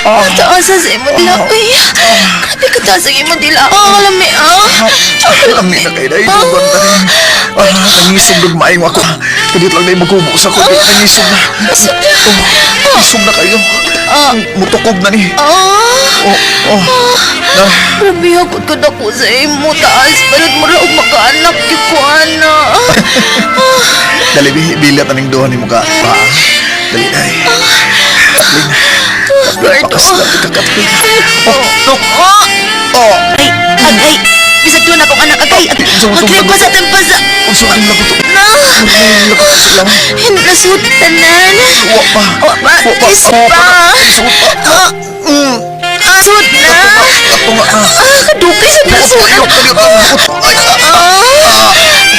Ah. Taas sa imo dila. Uy, grabe ka taas sa imo dila. Ah, kalami. Ah. Lami na kay day. Dugan ta rin. Ah, nangisog dug maayong ako. Kadiyot lang day magkubo sa ko. Nangisog na. Busog na. Oh, isog na kayo. Mutukog na ni. Ah. Oh, oh. Na, Grabe ako ka dako sa imo taas. Palad mo raog makaanak gyud ko ana. dali bilat aning duha ni muka. Pa. Dali day. Lord. Pakaslan ka Kathleen. Oh, no. Oh. Ay, agay. Bisag doon akong anak agay. Sumutong Agay na pa sa tempasa. Unsa ang lagot? Na! Lagot sa lang. Nasuot tanan. Wa pa. Wa pa. Wa pa. Is pa. Suot pa. Mm. Suot na. Ato nga na. Ah, kadugay sa nasuot. Ay, ah.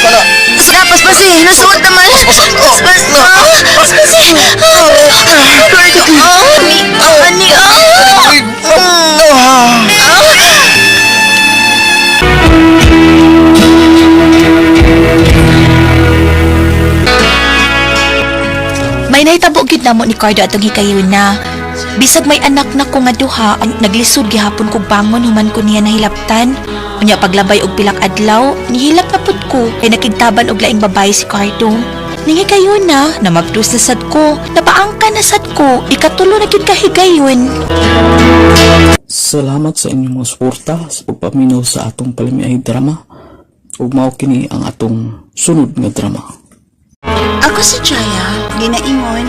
Kana. Sa paspasi, nasuot naman. Paspas. Paspas. Ah, paspasi. Ah, Cardo. Ah, ni, ah, ni, ah. Ay, ah. May nahitabo gid namo ni Cardo atong hikayuna. Bisag may anak na ko nga duha, ang naglisod gihapon kog bangon human ko niya nahilaptan. Unya paglabay og pilak adlaw, nihilap na pud ko kay nakigtaban og laing babae si Cardo. Ning hikayuna, namabdos na sad ko, napaangka na sad ko, ikatulo na gyud kahigayon. Salamat sa inyong mga suporta sa pagpaminaw sa atong palamiay drama ug mao kini ang atong sunod nga drama. Ako si Jaya, ginaingon,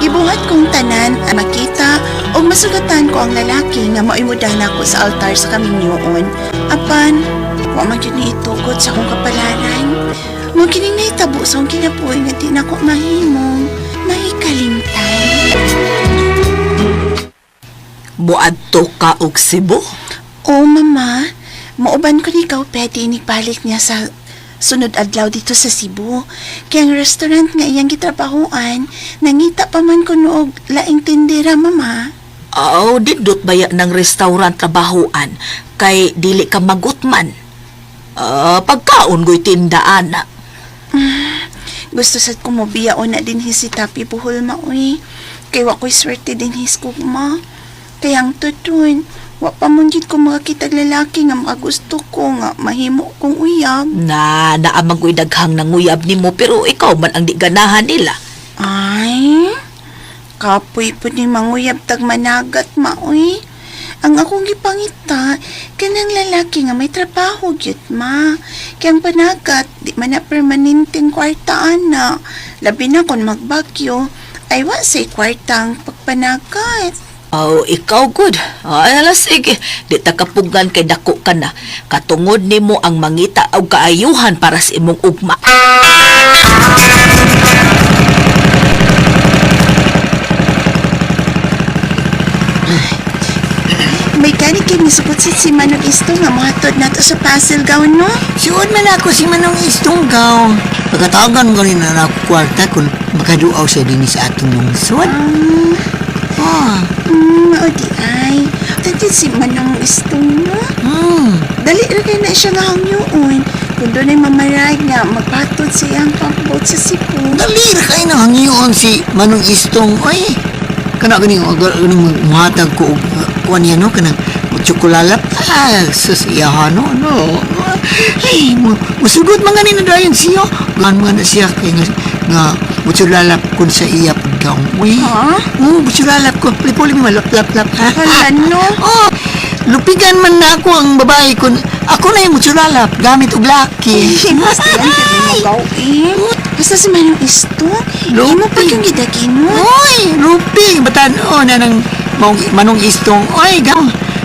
gibuhat kong tanan ang makita o masugatan ko ang lalaki nga mao'y mudana ko sa altar sa kaminyoon. Apan, wa man gyud ni itugot sa akong kapalaran. Mo kining nahitabo sa akong kinabuhi nga di nako mahimong mahikalimtan. Muadto ka og Cebu? Oo, mama. Mauban ko ni ikaw pwede inigbalik niya sa sunod adlaw dito sa Cebu. Kaya ang restaurant nga iyang gitrabahoan, nangita pa man ko noog laing tindera, mama. Aw, dindot baya ng restaurant trabahoan kay dili ka magutman. Ah, pagkaon go'y tindaan na. Gusto sad ko mobiya o na din si Tapi Buhol maoy. Kay wa ko'y swerte din his kugma. Kaya ang tutun, wa pa man gid ko makakitag lalaki nga makagusto ko nga mahimo kong uyab. Na, naamang ko'y daghang nanguyab nimo pero ikaw man ang di ganahan nila. Ay, kapoy po ni manguyab tag managat maoy. Ang akong gipangita, kanang lalaki nga may trabaho gyud ma. Kaya ang panagat, di man na permanenteng kwarta ana. Labi na kon magbagyo, ay wa say kwarta ang pagpanagat. Aw, ikaw good. Ay, ala, sige. Di ta kapugan kay dako ka na. Katungod nimo ang mangita og kaayuhan para sa imong ugma. May gani kay misupot si si Manong Isto nga mohatod nato sa puzzle gown no? Suod man ako si Manong Istong gaw. Pagkatagan ko rin na ako kwarta kung makaduaw siya din sa atong lungsod. Ah, O di ay. Tantin si Manong Isto no? hmm. Dali ra kay na siya nga hangyoon. Kung doon ay mamarag nga magpatod sa iyang pagbuot sa Cebu. Dali ra kayo nang hangyoon si Manong Istong. Ay, kana ganing ganing muhatag ko og kuan niya no kanang tsokolalap. Ah, sus iya no no. Ay, musugot man gani na dayon siya. Gan man na siya kay nga, nga mutsulalap kun sa iya pagkaon. Uy. Ha? Oo, mutsulalap ko. Puli-puli mo lap lap lap. Hala, no? Oh, lupigan man na ako ang babae kun ako na yung mutsulalap gamit og laki. Basta yan, pwede mo gaw eh. Basta si Manong Isto, imo pa yung gidagin mo. Oy, lupi batan-o na ng manong istong. Oy, gaw.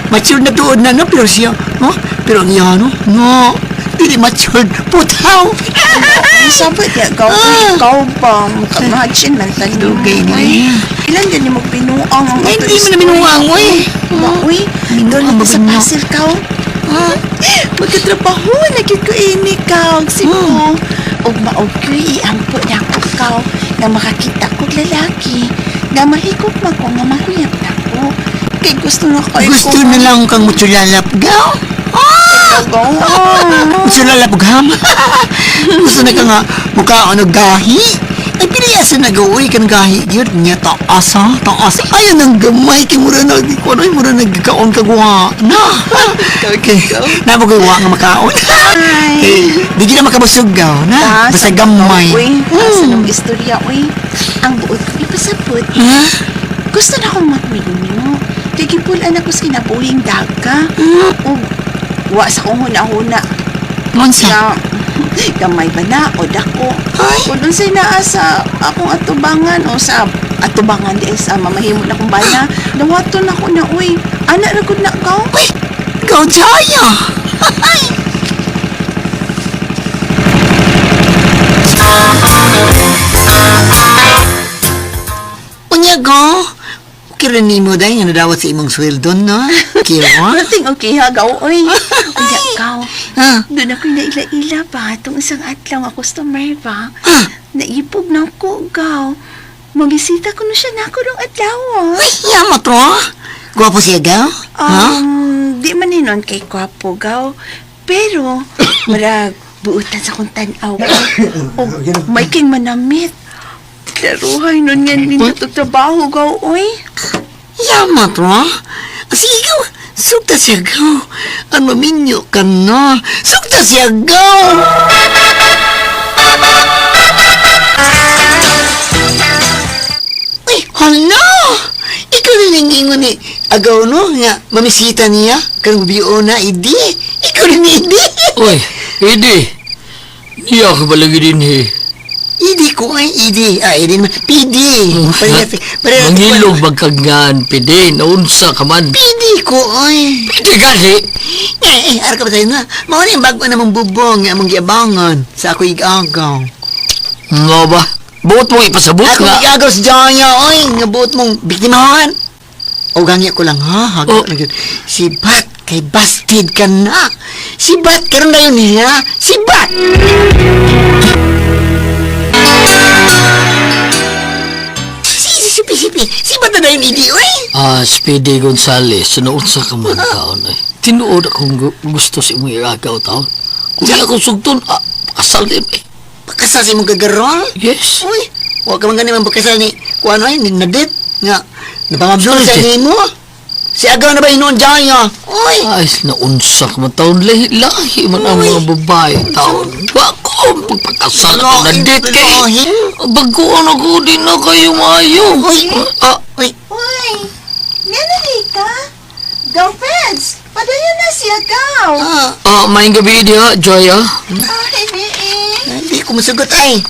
Mature na tuod na no pero siya, no? Pero ang iya no, no. Dili matured, putaw. Ang sabot niya, gaw Ah. ikaw ba? Mukamagin man tayo. Dugay niya. Ilan din mo binuang ang Ay, ato hindi mo na binuang, oy. Ba, uy, doon Binuang na sa ba niya? puzzle kaw. Magkatrabaho, nagit ko ini kaw, Cebu. Ug maog ko iampo na ako kaw nga makakita kog lalaki nga mahigop man ko nga mahuyap na ko. Kay gusto na kayo Gusto na lang kang mutsulalap, gaw. Ah! Mutsulalap og ham. Gusto na ka nga mukhaon og gahi. Ay, pili asa nag-uwi ka ng gahi. Yun niya, taas ha, taas. Ayun ang gamay kay mura na, di ko ano, mura nagkaon ka guwa. Na! Okay. Na mo wa nga makaon. Eh, di gid na makabusog gaw, na. Basta gamay. Uy, sa nung istorya, uy. Ang buot ko ipasabot. Ha? Gusto na akong magminyo. Kay gipulan ako sa kinabuhing daga. Ug wa sa kong huna-huna. Unsa? Nga, gamay ba na o dako. Ay. Kung unsay naa sa akong atubangan o sa atubangan di ay sa mamahimo na kong bana, dawaton ako na, uy. Ana ra gud na ka. Uy, gaw jaya. Unya go. Okay rin nimo dahil nga nadawat sa imong sweldo, no? Okay ra? Nothing okay ha, gaw, oy. Unya, gaw. Ha? Doon ako'y naila-ila ba? Itong isang adlaw nga customer ba? Ha? Naipog na ako, gaw. Mabisita ko na siya na ako nung adlaw. Ah. Ay, yama to. Gwapo siya, gaw? Ha? Di man inon kay kwapo, gaw. Pero, marag, buutan sa kong tanaw ko. O, may king manamit. Klaruhay nun nga nindot og trabaho, gaw, oy. Yama to. Sige, gaw. Sugta siya, gaw. Ang maminyo ka na. Sugta siya, gaw. Uy, hala! Ikaw na nangingon ni Agaw, no? Nga, mamisita niya. Karong biyo na, idi. Ikaw na ni idi. Uy, hindi. Niya ka palagi din eh. Idi ko ay idi. Ah, idi naman. PD. Pareha, Mangilog magkagaan, pide. Naunsa ka man. PD ko ay. Pide kasi. Eh, eh, ara ka ba tayo na? Mao na yung bago na mong bubong nga among giabangan sa ako igagaw. Nga ba? Buot mo ipasabot Ako nga. igagaw sa Jaya, oy, nga buot mong biktimahan. O gangya ko lang ha, hago Oh. lang yun. Si Bat, kay busted ka na. Si Bat, karon na yun niya. Si Bat! Si, si, si, si, si Bat na yun, idi, oy. Ah, Speedy Gonzales, naunsa ka man taon eh. Tinuod akong gusto sa imong igagaw taon. Kung di ako sugton, ah, pakasal din eh. Pakasal sa imong gagarol. Yes. Uy, wa ka man gani man pagkasal ni kuan ay ni Nadit nga napamabdol sa Sorry. nimo. Si Agaw na ba hinuon Jaya? Uy, Ay, naunsa ka man taon. Lahi, lahi man ang mga babae taon. Wa ko pagpakasal ako na Lahi, dit kay. lahi. Baguan ako din na kayo maayo. Uy. Ah, uy, Uy, nga na ka? Gaw, Peds, padayon na siya, gaw. ah, ah, maayong gabi diha, Jaya. Ay, biin. hindi ko masugot ay.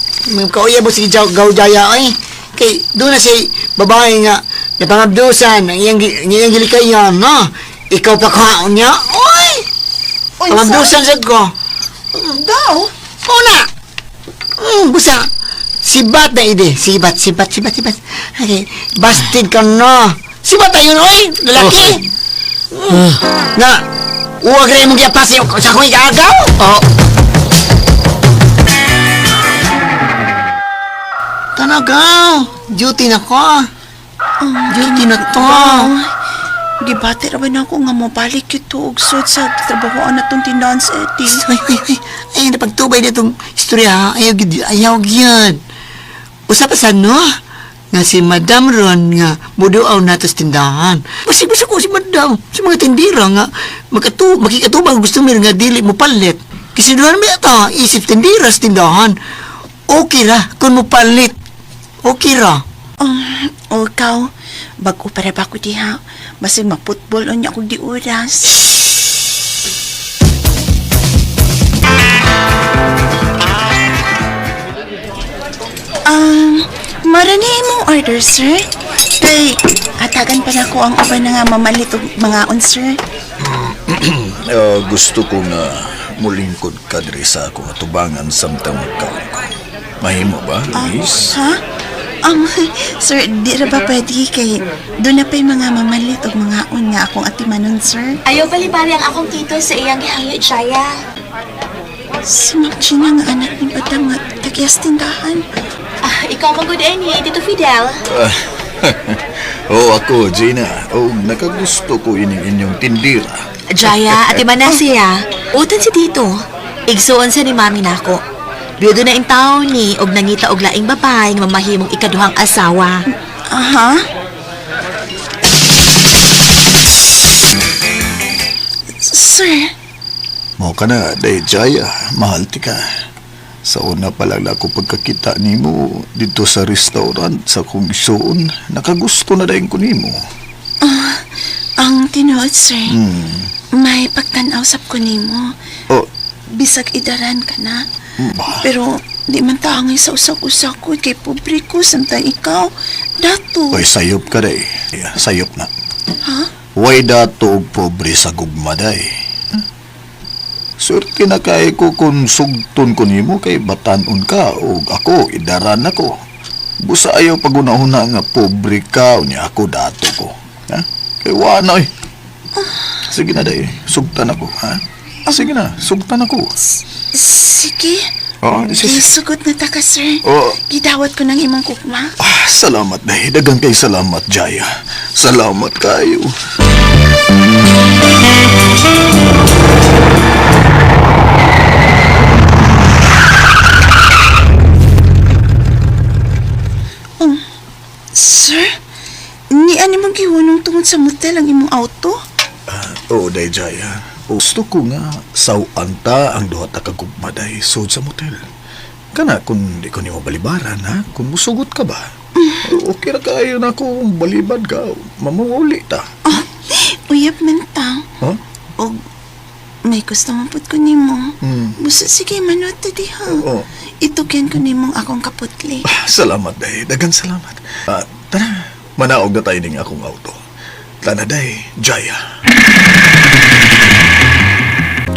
Kauya mo si Gaw Jaya ay. Kay doon na si babae nga napangabdusan ang iyang ang iyang gilikayan no. Ikaw pa kaon niya. Uy, Uy, pangabdusan sad ko. Gaw? Una. Busa. Sibat na ide. Sibat, sibat, sibat, sibat. Okay. Busted ka na. Sibat na yun, oy! Lalaki! Na, uwag rin mong giapas sa akong igaagaw! Ah, Tanagaw! Duty na ko. Duty na to. Gaw, gibati ra ba na ako nga mobalik ito og sud sa trabahoan na tong tindahan sa Eddie. Ay, ay, ay. Ay, napagtubay na itong istorya. Ha? Ayaw, gid, ayaw, gyud. Usa pa sa no? Nga si Madam Ron nga muduaw nato sa tindahan. Basig-basig ko si Madam. Sa mga tindira nga makikatubang gusto mir nga dili mo palit. Kasi doon may ata isip tindira sa tindahan. Okay ra kung mo palit. Okay ra. O ikaw, bago para ba ko diha? Basig maputbol unya ko di oras. Marani imong order, sir. Kay, atagan pa na ko ang uban na nga mamalit og mga on, sir. Gusto ko nga mulingkod ka diri sa akong atubangan samtang magkaon ko. Mahimo ba, Luis? Ha? Sir, di ra ba pwede kay doon na pa'y mga mamalit og mga on nga akong atimanon, sir? Ayaw palibali ang akong tito sa iyang gihangyo, Jaya. Si Ma'am Gina nga anak ni Madam nga tagyas tindahan. Ah, ikaw magod ni Tito Fidel. Oh, ako, Gina. Oh, nakagusto ko ining inyong tindira. Jaya, ate man na siya. Utan si Tito. Igsuon sa ni Mami nako. Biyudo na in taon ni og nangita og laing babae nga mamahimong ikaduhang asawa. Aha. Sir, Mao ka na, day Jaya. Mahal ti ka. Sa una pa lang ako pagkakita nimo dito sa restaurant sa kong isuon, nakagusto na dayon ko nimo. ang tinuod, sir. May pagtanaw sab ko nimo. Oh, Bisag idaran ka na. ba? Pero di man taangay sa usag-usag ko kay pobre ko samtang ikaw dato. Oy, sayop ka day. Yeah, sayop na. Ha? Way dato og pobre sa gugma day. Swerte na kay ko kung sugton ko nimo kay batanon ka o ako idaran ako. Busa ayaw pagunahuna nga pobre ka unya ako dato ko. Ha? Kay wa na eh. Sige na day, sugtan ako, ha? Sige na, sugtan ako. Sige. Oh, sige. Gisugot na ta ka, sir. Oh. Gidawat ko ng imong kukma. Ah, salamat day, daghang kay salamat Jaya. Salamat kayo. Sir, ni ani mong gihunong tungod sa motel ang imong auto? Oo, day Jaya. Gusto ko nga sawan ta ang duha ta ka gugma day sud sa motel. Kana kung di ko nimo balibaran ha, kung musugot ka ba? Okay ra kaayo na kung balibad ka, mamanguli ta. Oh, uyab man ta. Huh? Og may gusto man pud ko nimo. Hmm. Busa sige manot ta diha. Oo. Itukyan ko nimong akong kaputli. Ah, salamat day, daghang salamat. Ah, tara, manaog na tayo ning akong auto. Tana day, Jaya.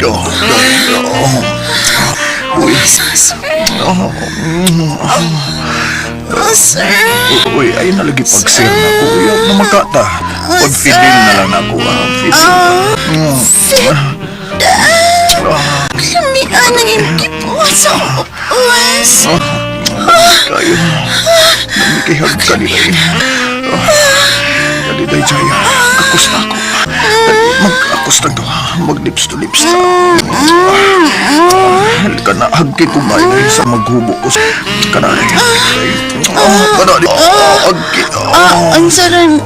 Oh, day, oh. Uy. Oh, Oh, sir. Uy, ay nalagi pagsir na ako. Uy, na makata. Pagfidel na lang ako. Ah, fidel. Fidel. Lamian ang imong gibuhat sa akong uwas. Kayo. Namikihag ka nila eh. Dali, day, Jaya. Kakus na ako. Mag-akos na to. Mag-lips to lips na. Halika na, hagki kumain na sa maghubo ko. Kana, kana, hagki. Ah, unsa ron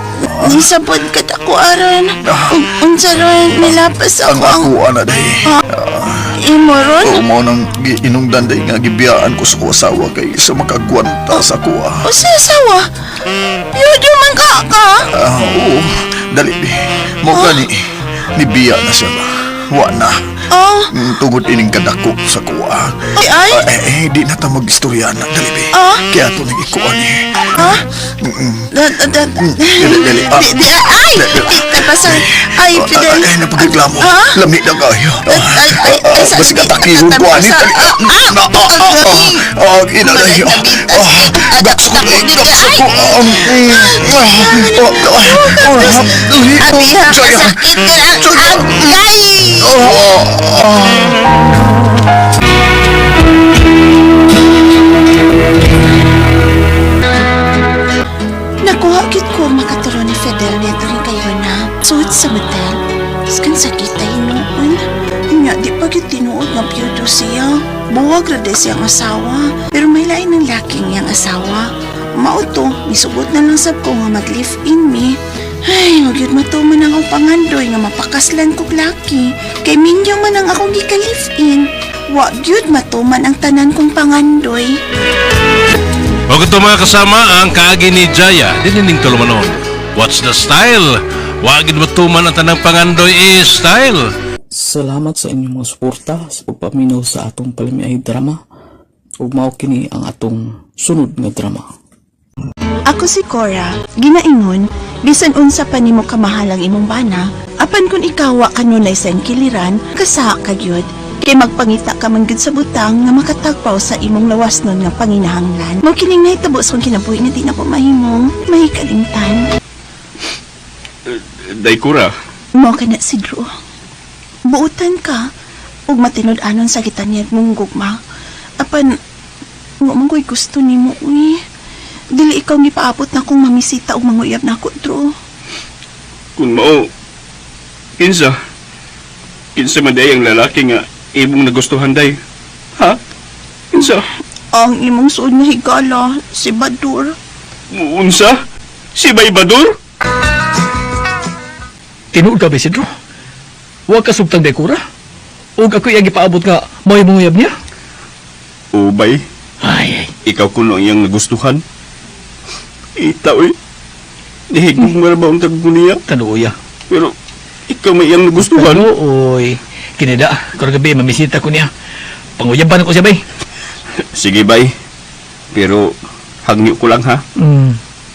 nisabot ka ako aron. Ug unsa ron nilapas Ang ako ang ako, ana, day. imo ron. Oo, mo nang inungdan day nga gibiyaan ko sa ko asawa kay sa makagwanta sa kuha. O sa asawa? Piyudo man ka ka. Ah, oo, dali di. Mo gani, nibiya na siya ba? Wa na. Oh. Tungod ining kadako sa kuha. Ay, ay. Ah, eh, eh, di na ta magistorya na. Dali di. Ah. Kaya ito nang ikuan eh. Ah? Da, da, da, Dali, dali. Ah. Di, di, ay! Dali, Di, di pa, sir. Ay, Ah, Fidel. ah, Ay, napagreklamo. Ah? Lami na kayo. Ay, ay, ay, sa- Basig atakihon ko ani. sa- Dali. ah, ah, Na, ah, ah, ah, ah, ina na iyo. Ah, gakso ko, eh, gakso ko. Ah, ah, ah, ah, ah, Abi, ha, Jaya. kasakit ka ang agay! Ah, ah. Nakuha gid ko ang makaturo ni Fidel nito rin kayo na suot sa motel. Skan sakit ay noon. Nya, di pa gid tinuod nga biyudo siya. Buwag ra day siyang asawa. Pero may lain ng laking niyang asawa. Mao to, misugot na lang sab ko nga mag-live-in mi. Ay, wag yun matuman ang akong pangandoy nga mapakaslan kog laki. Kay minyo man ang akong gika-live-in. Wa gyud matuman ang tanan kong pangandoy. O ito mga kasama ang kaagi ni Jaya, dinining tulumanon. What's the style? Wagin matuman ang tanang pangandoy is style. Salamat sa inyong mga suporta sa pagpaminaw sa atong palamiay drama. Ug mao kini ang atong sunod nga drama. Ako si Cora, ginaingon, bisan unsa pa nimo kamahal ang imong bana, apan kung ikaw wa kanunay sa kiliran, kasa ka gyud. Kay magpangita ka man gyud sa butang nga makatagpaw sa imong lawas nun nga panginahanglan. Mao kining nahitabo sa akong kinabuhi nga di na ko mahimong mahikalimtan. Daykura, Mao ka na si Drew. Buutan ka ug matinud-anon sa gitanyag mong gugma. Apan wa man ko'y gusto nimo uy. Dili ikaw gipaabot na kong mamisita og manguyab na ako, Drew. kung mao, kinsa? Kinsa man day ang lalaki nga imong nagustuhan day? Ha? Kinsa? Ang imong suod nga higala, si Badur. Unsa? Si Bay Badur? Tinuod ka, Isidro? Huwag ka sugtang dekura. Ug ako iyang gipaabot nga mao'y manguyab niya. O bay, Ay, ay. ikaw kuno ang iyang nagustuhan. Ita oy. Nihigong mo na ba ang tagpo niya? Kanuoya. Pero ikaw may iyang nagustuhan. Kanuoy. Kinida, karong gabi mamisita ko niya. Panguyaban ko siya bay. Sige bay. Pero hangyo ko lang ha.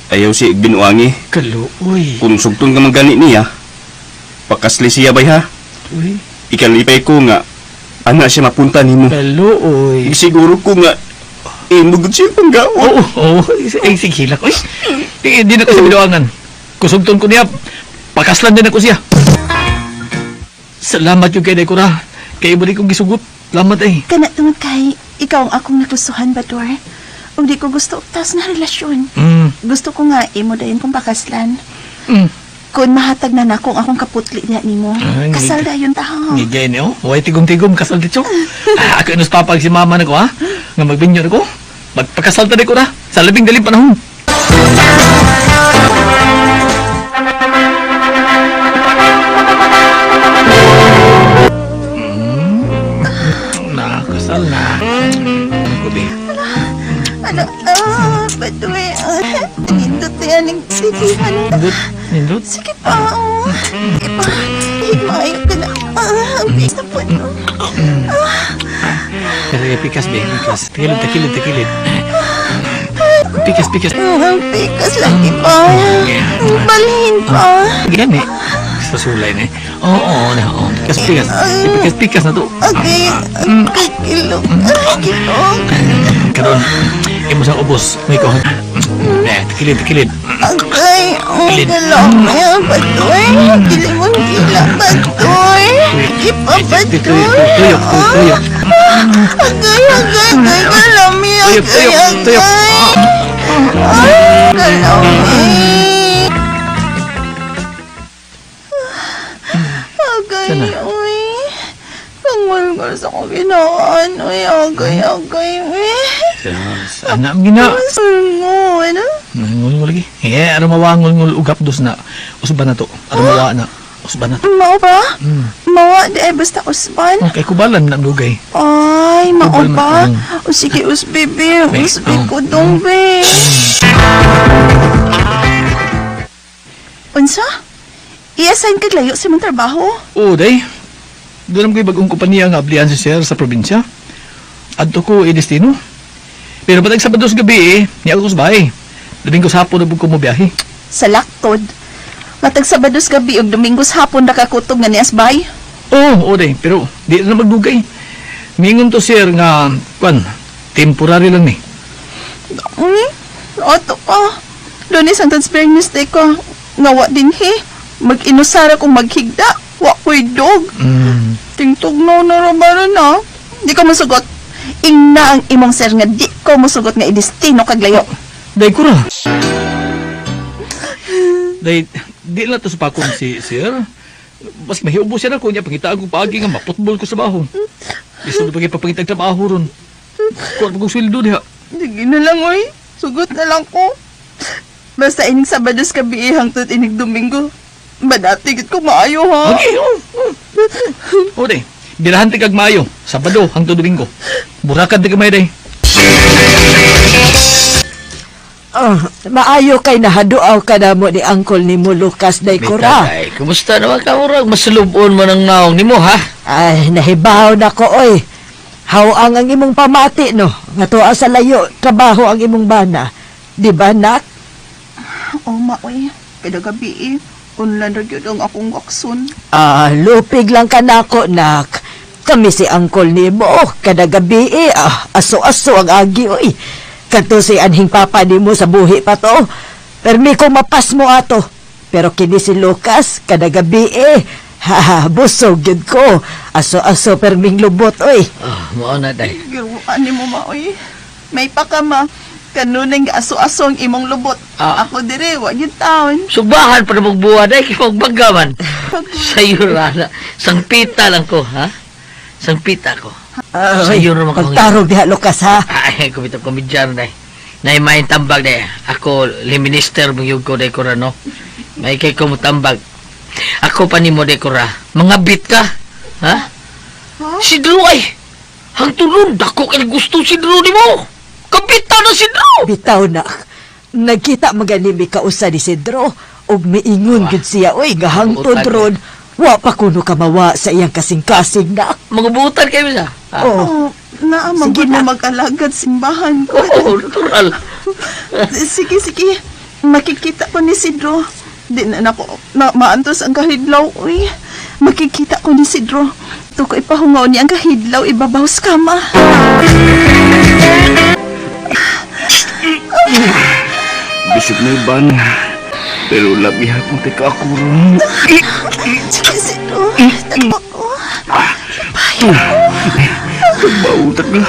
Ayaw si binuangi. Kaluoy. Kung sugton ka man gani niya, pakasli siya bay ha. Uy. Ikalipay ko nga Ana siya mapunta nimo. Kaluoy. Siguro ko nga imo gud siya panggaon. Oo, oo. Ay, sige, hilak. Uy, di na ko sa binuangan. Kusugton ko niya. Pakaslan din ako siya. Salamat yung kay Dekora. Kay ibo kong gisugot. Salamat eh. Kana tungod kay ikaw ang akong nagustuhan, Bador. Ug di ko gusto og taas na relasyon. Gusto ko nga imo dayon kong pakaslan. Kung mahatag na nako ang akong kaputli diha nimo. Ay, Kasal dayon ta. Ha? Ngigay niyo. Way tigom-tigom kasal dito. Ah, ako inus papag si mama na ko ha. Nga magbinyo na ko. Magpakasal ta ko na. Sa labing daling panahon. Nakasal na. Ano ko, be? Ano? Ah, Bador. Ah, nindot na yan ang sigihan. Nindot? Nindot? Sige pa. Oh. Sige pa. Higmayo ka na. Ah, ang bilis na po. Sige, pikas, be. Pikas. Takilid, takilid, takilid. Pikas, pikas. Ang pikas lagi pa. Ang balhin pa. Gani. Sa sulay ni. Oo, oo, na, oo. Pikas, pikas. Pikas, pikas na to. Okay, ang kakilog. Ay, kilog. Karon, imo sa ubos. May ko. Eh, takilid, takilid. Agay, ang Kilid. galami, ang batoy. Kilimon gila, batoy. Ipa, batoy. Tuyok, tuyok. Agay, agay, agay, galami, Tuyok, agay, tuyok, tuyok. agay. Ay, galami. Agay, Sana. uy. Pangulgol sa ko ginawaan, uy. Agay, agay, uy. Anak gina. Sungon. Ngul lagi. Eh, aron mawa ngul ugap dos na. Usban na to. Aron mawa na. Usban na to. Mao ba? Mawa, di ay basta usban. Okay, kubalan na dugay. Ay, mao Kubal man, ba? O sige, us bebe. Be, Us be oh. ko dong, be. Unsa? I-assign kag layo sa imong trabaho? Oo, day. Doon ko'y bagong kompanya nga ablihan si sir sa probinsya. Adto ko i-destino. Pero batag Sabado sa gabi eh, niya ako sa bahay. Domingo sa hapon na ko mo biyahe. Sa laktod. Matag Sabados gabi ug Domingos hapon nakakutob nga nias bay. Oo, oo, day. Pero di na magdugay. Mingon to sir nga, kwan, temporary lang ni. Uy, ato pa. Lunes ang transfer day ko. Ngawa din he. Mag-inusara kung maghigda. Wa ko'y dog. Tingtog no na rabaro na. Di ka musugot. Ingna ang imong sir nga di ko musugot nga idestino kag layo. Day ko ra. Day, di na to sa pakon si sir. Mas mahiubo siya na ko niya pangitaan ko paagi nga maputbol ko sa baho. Gusto na pagipapangitag trabaho ron. Kuwan pa kong sweldo diha. Sige na lang oy. Sugot na lang ko. Basta ining Sabados gabi hangtod ining Domingo. Badati gid ko maayo ha. Okay, oh. Oh. O day, birahan ti kag maayo. Sabado hangtod Domingo. Burakad di kamay day. Oh, maayo kay nahaduaw ka na mo ni angkol ni mo Lucas day kura. Ay, kumusta naman ka, murag? Masulubon mo ng naong nimo, ha? Ay, nahibaw na ko oy. Hawang ang imong pamati no. Nga tuwa sa layo, trabaho ang imong bana. Di ba nak? Oh ma oy. Kada gabi eh. Online ra gyud ang akong wakson. Ah, lupig lang ka nako nak. Kami si angkol nimo kada gabi eh. Ah, aso-aso ang agi oy. Kadto si anhing papa nimo sa buhi pa to. Permi ko mapas mo ato. Pero kini si Lucas kada gabi eh. Ha, busog gyud ko. Aso-aso perming lubot oy. Ah, mao na day. Giruan nimo ma oy. May pa ka ma. Kanunay nga aso-aso ang imong lubot. Ah. Ako dire wa gyud taon. Subahan pa na magbuwa day, kay magbaga man. Sayo ra na. Sangpita lang ko, ha? Sangpita ko. Ah, Sayo ra man ko. Pagtarog diha Lucas ha. Ay, kumita komedyano day. Naimain tambag day. Ako, li minister magyug ko day ko ra, no? May kay ko mo tambag. Ako pa nimo day ko ra. Mga bit ka. Ha? Si Drew ay. Hangtulon, dako kay gusto si Drew nimo. Kabita na si Drew. Bitaw na. Nagkita magani mi kausa ni Cedro ug miingon gyud siya oy nga hangtod Butan. ron. Wa pa kuno kamawa sa iyang kasing-kasing na. Mga kayo sa. Ha? Oh. Oh, naa man Sige gud mo na. mag-alagad simbahan. Oo, natural. Sige, sige. Makikita ko ni Sidro. Di na nako na, maantos ang kahidlaw, uy. Makikita ko ni Sidro. Gusto ko ipahungaw niya ang kahidlaw ibabaw sa kama. Bisig na iban. Pero labi akong teka ako ron. Sige, Sino. Tagpa ko. Bautak na.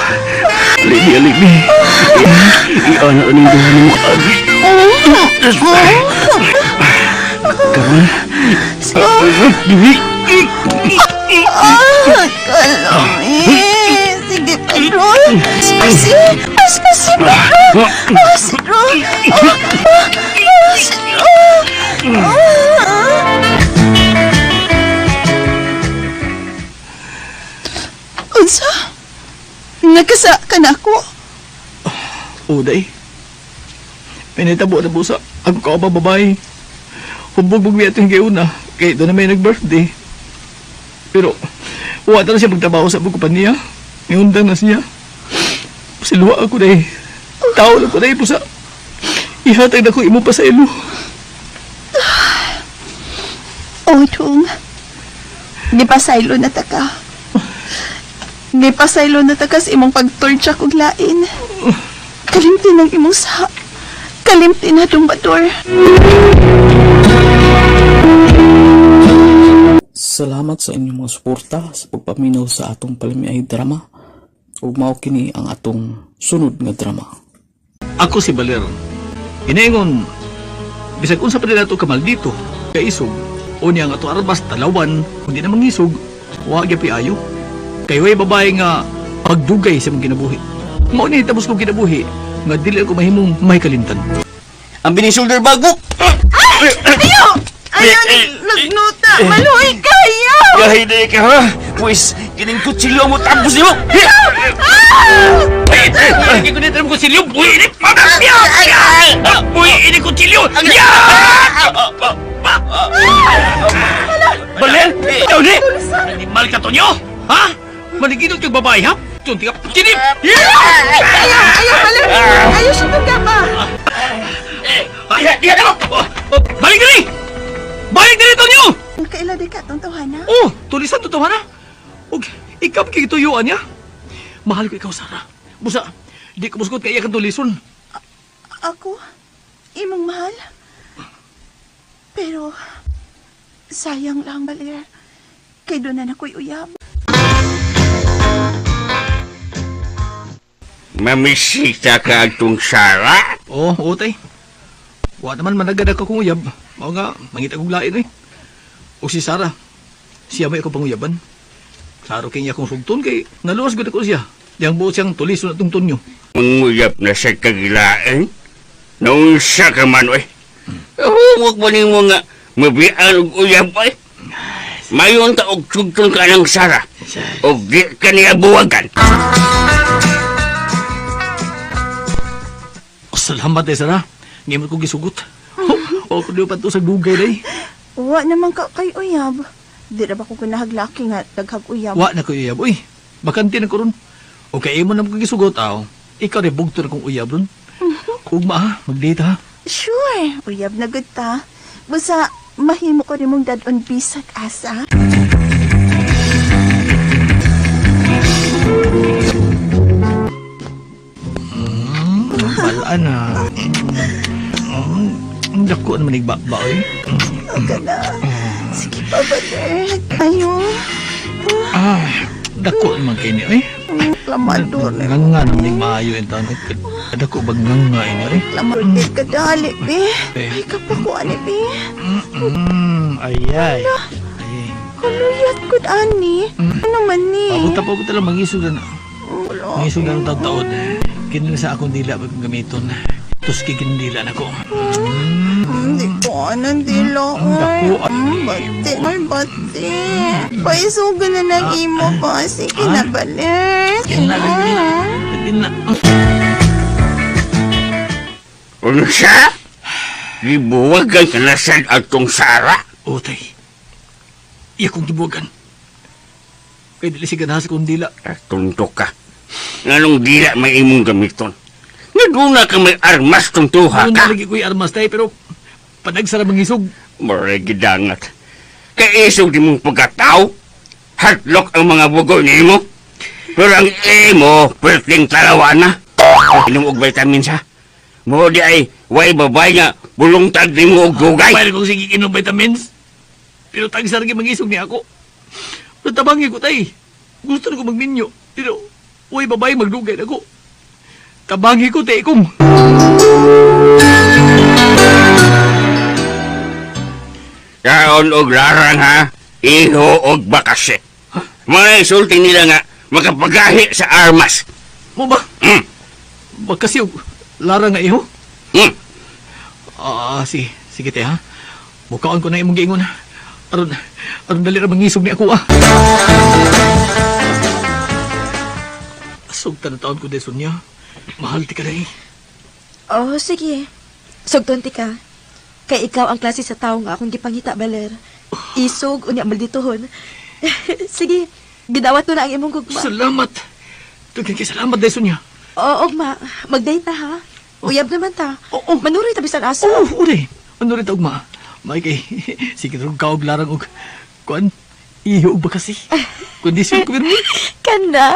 Alibi, alibi. Iana ka ng duha ng mukha. Karon. Dili. Ah, kalami. Sige, Pedro. Spasi. Spasi, Pedro. Ah, Pedro. Ah, ah, Pedro. Ah. Unsa? Nagkasa ka na ako? Uday. Pinitabo na busa. Ang kaoba babae. Hubog biya ito yung una. Kay doon na may nag-birthday. Pero, wala na siya magtrabaho sa kumpanya. Niundang na siya. Siluwa ako day. Tao na ko day pusa. Ihatag na ko imo pa sa ilo. Oh, Tung. Gipasaylo na ta ka. Gipasaylo na ta ka sa imong pagtortsa kog lain. Kalimti ng imong sa. Kalimti na dumbador. Salamat sa inyong mga suporta sa pagpaminaw sa atong palamiay drama. Ug mao kini ang atong sunod nga drama. Ako si Baler. Inaingon, bisag unsa pa nila ito kamaldito, kaisog, o niya ang ato arbas, talawan, kung di na mangisog, wa gyud ayo. Kay way babae nga pagdugay sa mong kinabuhi. Mao ni tapos kong kinabuhi, nga dili ako mahimong may kalimtan. Ang bining shoulder bag mo. Ayaw! Ayaw! Nagnuta! Maluoy kayo! Gahi na ka ha. Pwes, kining kutsilyo mo tapos nimo. Ay, ko nito ko silyo, buhi ini Buhi ini kutsilyo. Baler, ikaw ni. Animal ka to nyo? Ha? Maniginot kang babae ha? Tunti ka. Kinip! Ayaw! Ayaw! Maluoy! Ayaw siya tungga ba? Diha, diha na mo! Balik diri! Balik diri Tonyo! Kaila di ka itong tawhana? Oh, tulisan to na. Og ikaw kay gituyuan niya. Mahal ko ikaw, Sara. Busa, di ko musugot kay iya kang tulison. Ako? Imong mahal? Pero, sayang lang, Baler. Kay doon na nako'y uyab. Mamisita ka atong Sara. Oo, oh, utay. Wa naman managad ako kung uyab. Mao nga, mangita kong lain eh. O si Sara, siya may ako panguyaban. Klaro kay niya akong sugton kay naluwas gud ako siya. Diyang buot siyang tulison atong tonyo. Manguyab na sa kagilaan. Naunsa ka man, oy. Huwag ba nimo nga mabian og uyab, oy? Mayon ta og sugton ka ng Sara. Og di ka niya buwagan. Oh, salamat eh, Sara. Ngayon ko gisugot. O, ko pa to sa dugay day. Wa naman ka kay uyab. Di ra ba ko kunahaglaki nga daghag uyab? Wa na ko uyab. Uy, bakante na ko ron. O kay imo na ko gisugot, aw. Ikaw rin bugto na kong uyab ron. Ugma ha, mag-date ha. Sure, uyab na gud ta. Basta mahimo ko rin mong dad-on bisag asa. Balaan na. Ang dako naman igbakba, oy. Aga na. Sige pa, Baler. Ayo. Ah, dako naman kay ni, oy. Klamador na. Nga nga naman igmaayo yung taon. Dako bag nga nga ini, oy. Klamador kay kadali, be. Eh. Ay, kapakuan, be. Ayay. Ay. Kaluyat ko, ani. Ano man ni? Papunta pa ko lang mangisog na. Wala. Mangisog na ng taon-taon. Kini sa akong dila pag gamiton. Tuski kinidila na ko. Hindi ko anong dila. Ang dako, Ay, bati. Ay, bati. Paisugan na ng imo pa. Sige na, Baler. Sige Yan na, na. na. Unsa? Gibuwagan ka na sad atong Sara. Utay. Iya kong gibuwagan. Kay dili si ganahan sa kong dila. Tuntok ka. Nganong dila may imong gamiton? Naguna ka may armas tong tuha Doon ka. na lagi ko'y armas tayo, pero panagsara mangisog. Maray gidangat. Kay isog di mong pagkatao. Hadlok ang mga bugoy nimo. Pero ang imo, perting talawa na. Inom og vitamins ha. Mo di ay way babay nga bulungtag nimo og dugay. Pwede kong sige inom vitamins. Pero tagsar gyud mangisog ni ako. Pero tabangi ko tay. Gusto na ko magminyo. Pero way babae magdugay na ko. Tabangi ko tay kong. Kaon og larang ha, iho og bakase. Mga isulti nila nga makapagahi sa armas. Mo ba? Bakasi og larang nga iho? Mm. Ah, sige. Sige te ha. Mukaon ko na imong giingon. Aron aron dali ra mangisog ni ako ah. Asog taon ko deson niya. Mahal ti ka na eh. Oh, sige. Sugton ti ka. Kay ikaw ang klase sa tao nga akong gipangita, Baler. Isog, unya malditohon. Sige, gidawat ko na ang imong gugma. Salamat. Daghan kay salamat deson niya. Oo, ma. Magdate na, ha? Uyab naman ta. Oo. Manuroy ta bisan asa. Oo, ure. Ano rin taog ma? May kay sige rog kaog larang og kuan iho og bakasi. Kondisyon ko pirmi. Kana.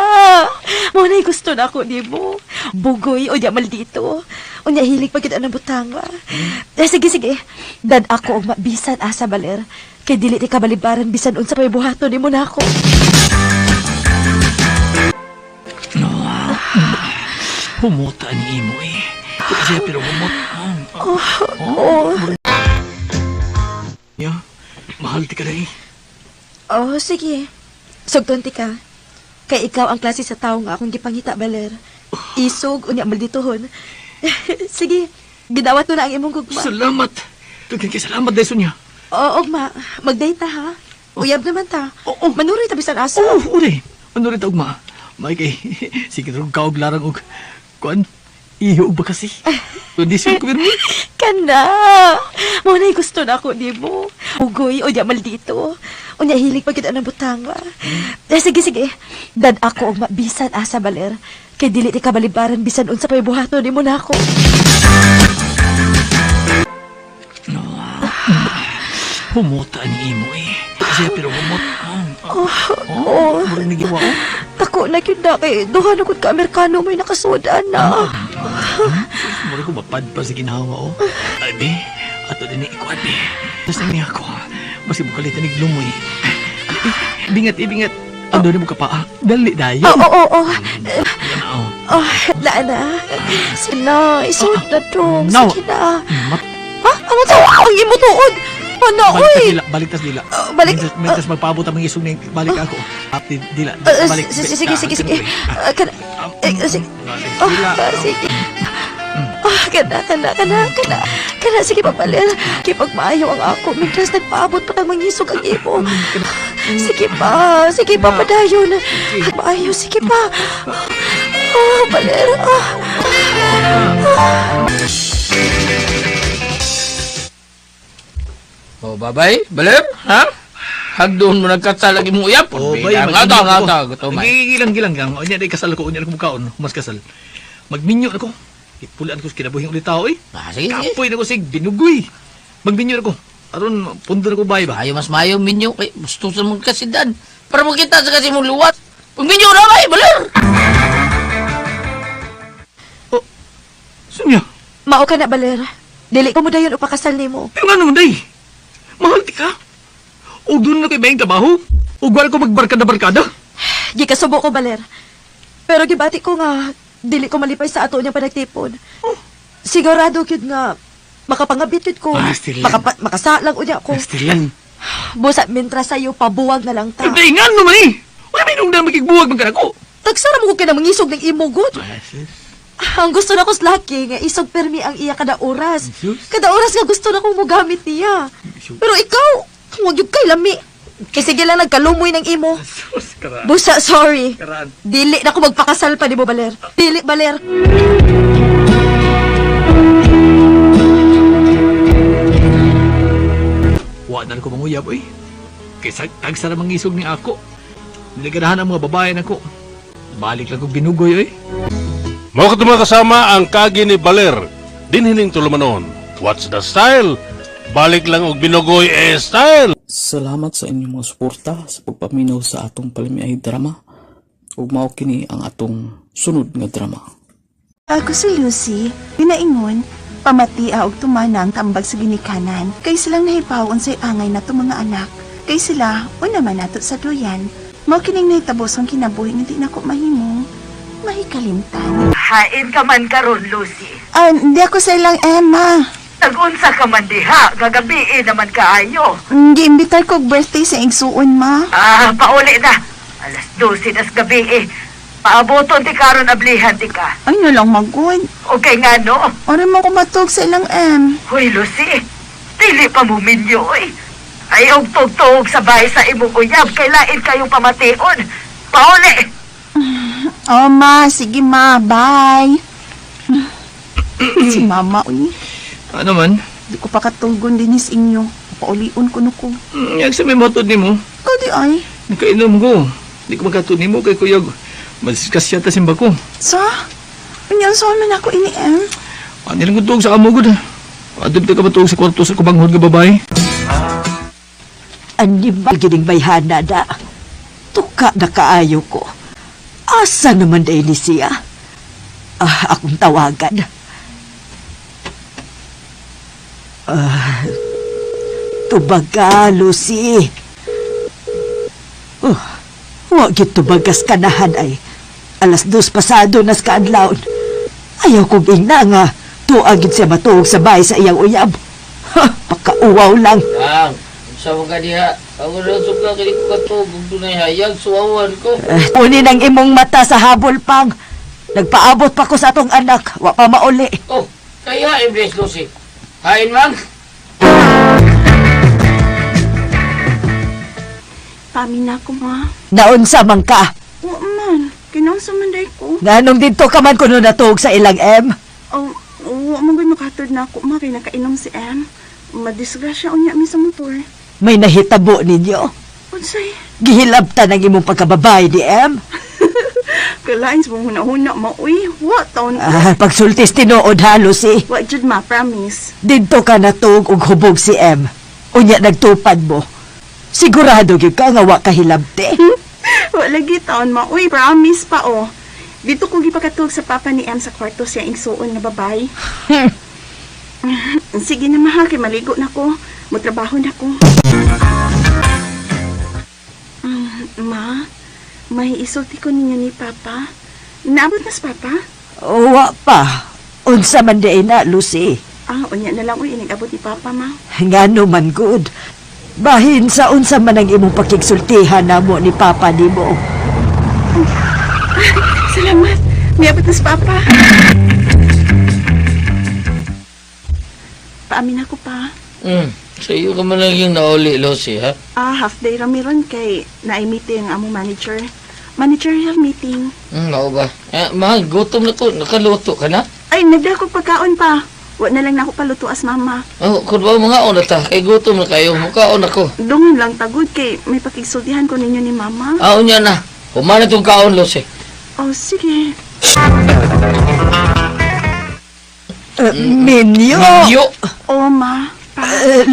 Mo na'y gusto na ako nimo. Bugoy o di maldito. Unya hilig pa gid ang butanga. Eh, sige sige. Dad ako og mabisan asa baler. Kay dili ti kabalibaran bisan unsa pa'y buhaton nimo nako. Humuta ni imo eh. Siya pero humot. Oh, oh. Ya, mahal ti ka na eh. Oh, sige. Sugton ti ka. Kay ikaw ang klase sa tao nga akong gipangita, Baler. Isog, unya malditohon. Sige, gidawat ko na ang imong gugma. Salamat. Daghan kay salamat deson niya. Oo, ma. Magdate na, ha? Uyab naman ta. Oo. Manuroy ta bisan asa. Oo, ure. Ano rin taog ma? May kay sige rog kaog larang og kuan iho og bakasi. Kondisyon ko pirmi. Kana. Mo na'y gusto na ako nimo. Ugoy o di maldito. Unya hilig pa gid ang butanga. Eh, sige sige. Dad ako og mabisan asa baler. Kay dili ti kabalibaran bisan unsa pa'y buhaton nimo nako. Humuta ni imo eh. Siya pero humot. Oh, oh. Murag nagiwa oh. Tako na gyud na kay duha na gud ka Amerikano may nakasudan na. Murag ko mapadpa sa ginhawa oh. Ay be, ato din ni ikuan be. Tapos na niya ako. Basi bukalitan ni Glumoy. Bingat, ibingat. Ando ni mo kapaa. Dali dayo. Oo, oo, oo. Yan oh. Oh, la na. Sila, isod na dong. No. Sige na. Mat Ha? Ano to? Ang imo tuod. Ano, balik tas oy? dila, balik tas dila. Balik- Mentas magpaabot ang mga isog ni balik ako. At dila, balik. Sige, sige, sige. Kana, sige. Oh, Dila. sige. Ah, kana, kana, kana, kana. Kana, sige, papalir. Kipag maayo ang ako, mintras nagpaabot pa tang mangisog ang imo. Sige pa, padayon. Maayo, sige pa. Ah, baler. Ah. Ah. Oh, babay, baler, ha? Hagdoon mo nagkasal lagi mo uyap. Oh, bay, nga ta, nga ta, gusto man. Gigilang gilang gang. Unya day kasal ko, unya ko mukaon, humas kasal. Magminyo na ko. Ipulaan ko sa kinabuhing ulit tao eh. Ah, sige, sige. Kapoy na ko sig binugoy. Magminyo na ko. Aron pundo na ko bay ba. Ayo mas mayo minyo kay gusto sa mong kasidan. Para makita sa kasi mong luwat. Pag minyo na bay, baler. Oh, Sunya. Mao ka na, baler. Dili ko mo dayon upakasal nimo. Pero nga naman day. Mahal ti ka. O doon na kay bayang trabaho. O gwal ko magbarkada-barkada. Gikasubo ko, baler. Pero gibati ko nga, dili ko malipay sa ato niyang panagtipon. Sigurado gyud nga, makapangabit gyud ko. Ah, still. Makasalang unya ko. Stilan. Busa, mintra sa'yo, pabuwag na lang ta. Hindi nga naman eh. Wala may nung na magigbuwag man ka na ko. Tagsara mo ko kaya mangisog ng imo, good. Ang gusto na ko sa laki, nga isog permi ang iya kada oras. Kada oras nga gusto na kong mogamit niya. Pero ikaw, huwag yun kay lami. Kay sige lang nagkalumoy ng imo. Busa, sorry. Karaan. Dili na ko magpakasal pa ni mo, Baler. Dili, Baler. Wa na ko manguyab oy. Kaysa tagsa ra mangisog ni ako. Naganahan ang mga babae nako. Balik lang kog binugoy oy. Mao kadto mga kasama ang kagi ni Baler. Dinhining tulumanon. What's the style? Balik lang og binugoy eh style. Salamat sa inyong mga suporta sa pagpaminaw sa atong palamiay drama. Ug mao kini ang atong sunod nga drama. Ako si Lucy, ginaingon, pamatia og tumana ang tambag sa ginikanan. Kay silang nahibaw unsay angay nato mga anak. Kay sila, una man nato sa duyan. Mao kining nahitabo sa kinabuhi nga di nako mahimong mahikalimtan. Hain ka man karon, Lucy. Ah, hindi ako sa ilang Emma. Nagunsa ka man diha, gagabi naman kaayo. Giimbitar ko og birthday sa igsuon, ma. Ah, pauli na. Alas 12 nas gabi eh. Paaboton ti karon ablihan ti ka. Ay, nalang magod. Okay nga no. Ora mo ko matug sa ilang M. Hoy, Lucy. Dili pa mo minyo eh. Ayaw tugtog sa bahay sa imong uyab kay lain kayong pamation. Pauli! Oh, ma. Sige, ma. Bye. Si mama, uy. Ano man? Di ko pa katugon dinis inyo. Paulion ko no ko. Yag sa may matod nimo. Ikaw di ay. Nakainom ko. Di ko magkatod nimo kay kuyog. Madiskas yata simba ko. Sa? Unya, saan man ako ini, em? Ano lang tuog sa amo gud. Adto ka matuog sa kwarto sa kubanghod nga babae. Animal gining bayhana da. Tuka na kaayo ko. Asa naman day ni siya? Ah, akong tawagan. Ah, tubaga, Lucy. Oh, wa gyud tubagas kanahan ay. 2:00 pasado nas kaadlawon. Ayaw kong ingna nga tuag gyud siya matuog sa bahay sa iyang uyab. Ha, pakauwaw lang. Ang, sa mga diha, ako na suka kini ko katog, ug dunay hayag, suwawan ko. Eh, kunin ang imong mata sa habol pang. Nagpaabot pa ko sa atong anak, wa pa mauli. Oh, kaya Iblis Lucy. Hain man. Pamin na ako, ma. Naunsa man ka. Oo man. Kinaunsa man day ko. Nganong didto ka man kuno natuog sa ilang M? Oh, wa man ko'y makatod na ako, ma. Kay nakainom si M. Madisgrasya unya mi sa motor. May nahitabo ninyo. Unsay? Gihilabtan ang imong pagkababae ni M. Kalain sa mong huna-huna, ma. Uy, wa taon. Ah, pagsultis tinuod ha, Lucy. Wa jud ma, promise. Didto ka natuog og hubog si M. Unya nagtupad mo. Sigurado gyud ka nga wa ka hilabte. Wa lagi taon, ma. Uy, promise pa, oh. Dito ko gipakatug sa papa ni M sa kwarto siya igsuon nga babae. Sige na, ma, ha, kay maligo na ko. Magtrabaho na ko. Ma, may isulti ko ninyo ni Papa. Naabot na si Papa? Wa pa. Unsa man di na, Lucy. Ah, unya na lang, uy, inigabot ni Papa, ma. Ngano man good. Bahin sa unsa man ang imong pakigsultihan namo ni Papa nimo. Salamat. Miabot na si Papa. Paamin ako pa. Sa iyo ka man lang yung nauli, Lucy, ha? Ah, half day rami ron kay naay meeting ang among manager. Managerial meeting. Mao ba? Eh, mahal, gutom na ko. Nakaluto ka na? Ay, nagdako pagkaon pa. Wa na lang nako paluto as mama. Oh, kun ba mga una ta? Kay gutom na kayo. Mukaon ako. Dungan lang tagod kay may pakigsultihan ko ninyo ni mama. Ah, unya na. Humana tong kaon, Lucy. Oh, sige. Minyo! Minyo! Oh, ma.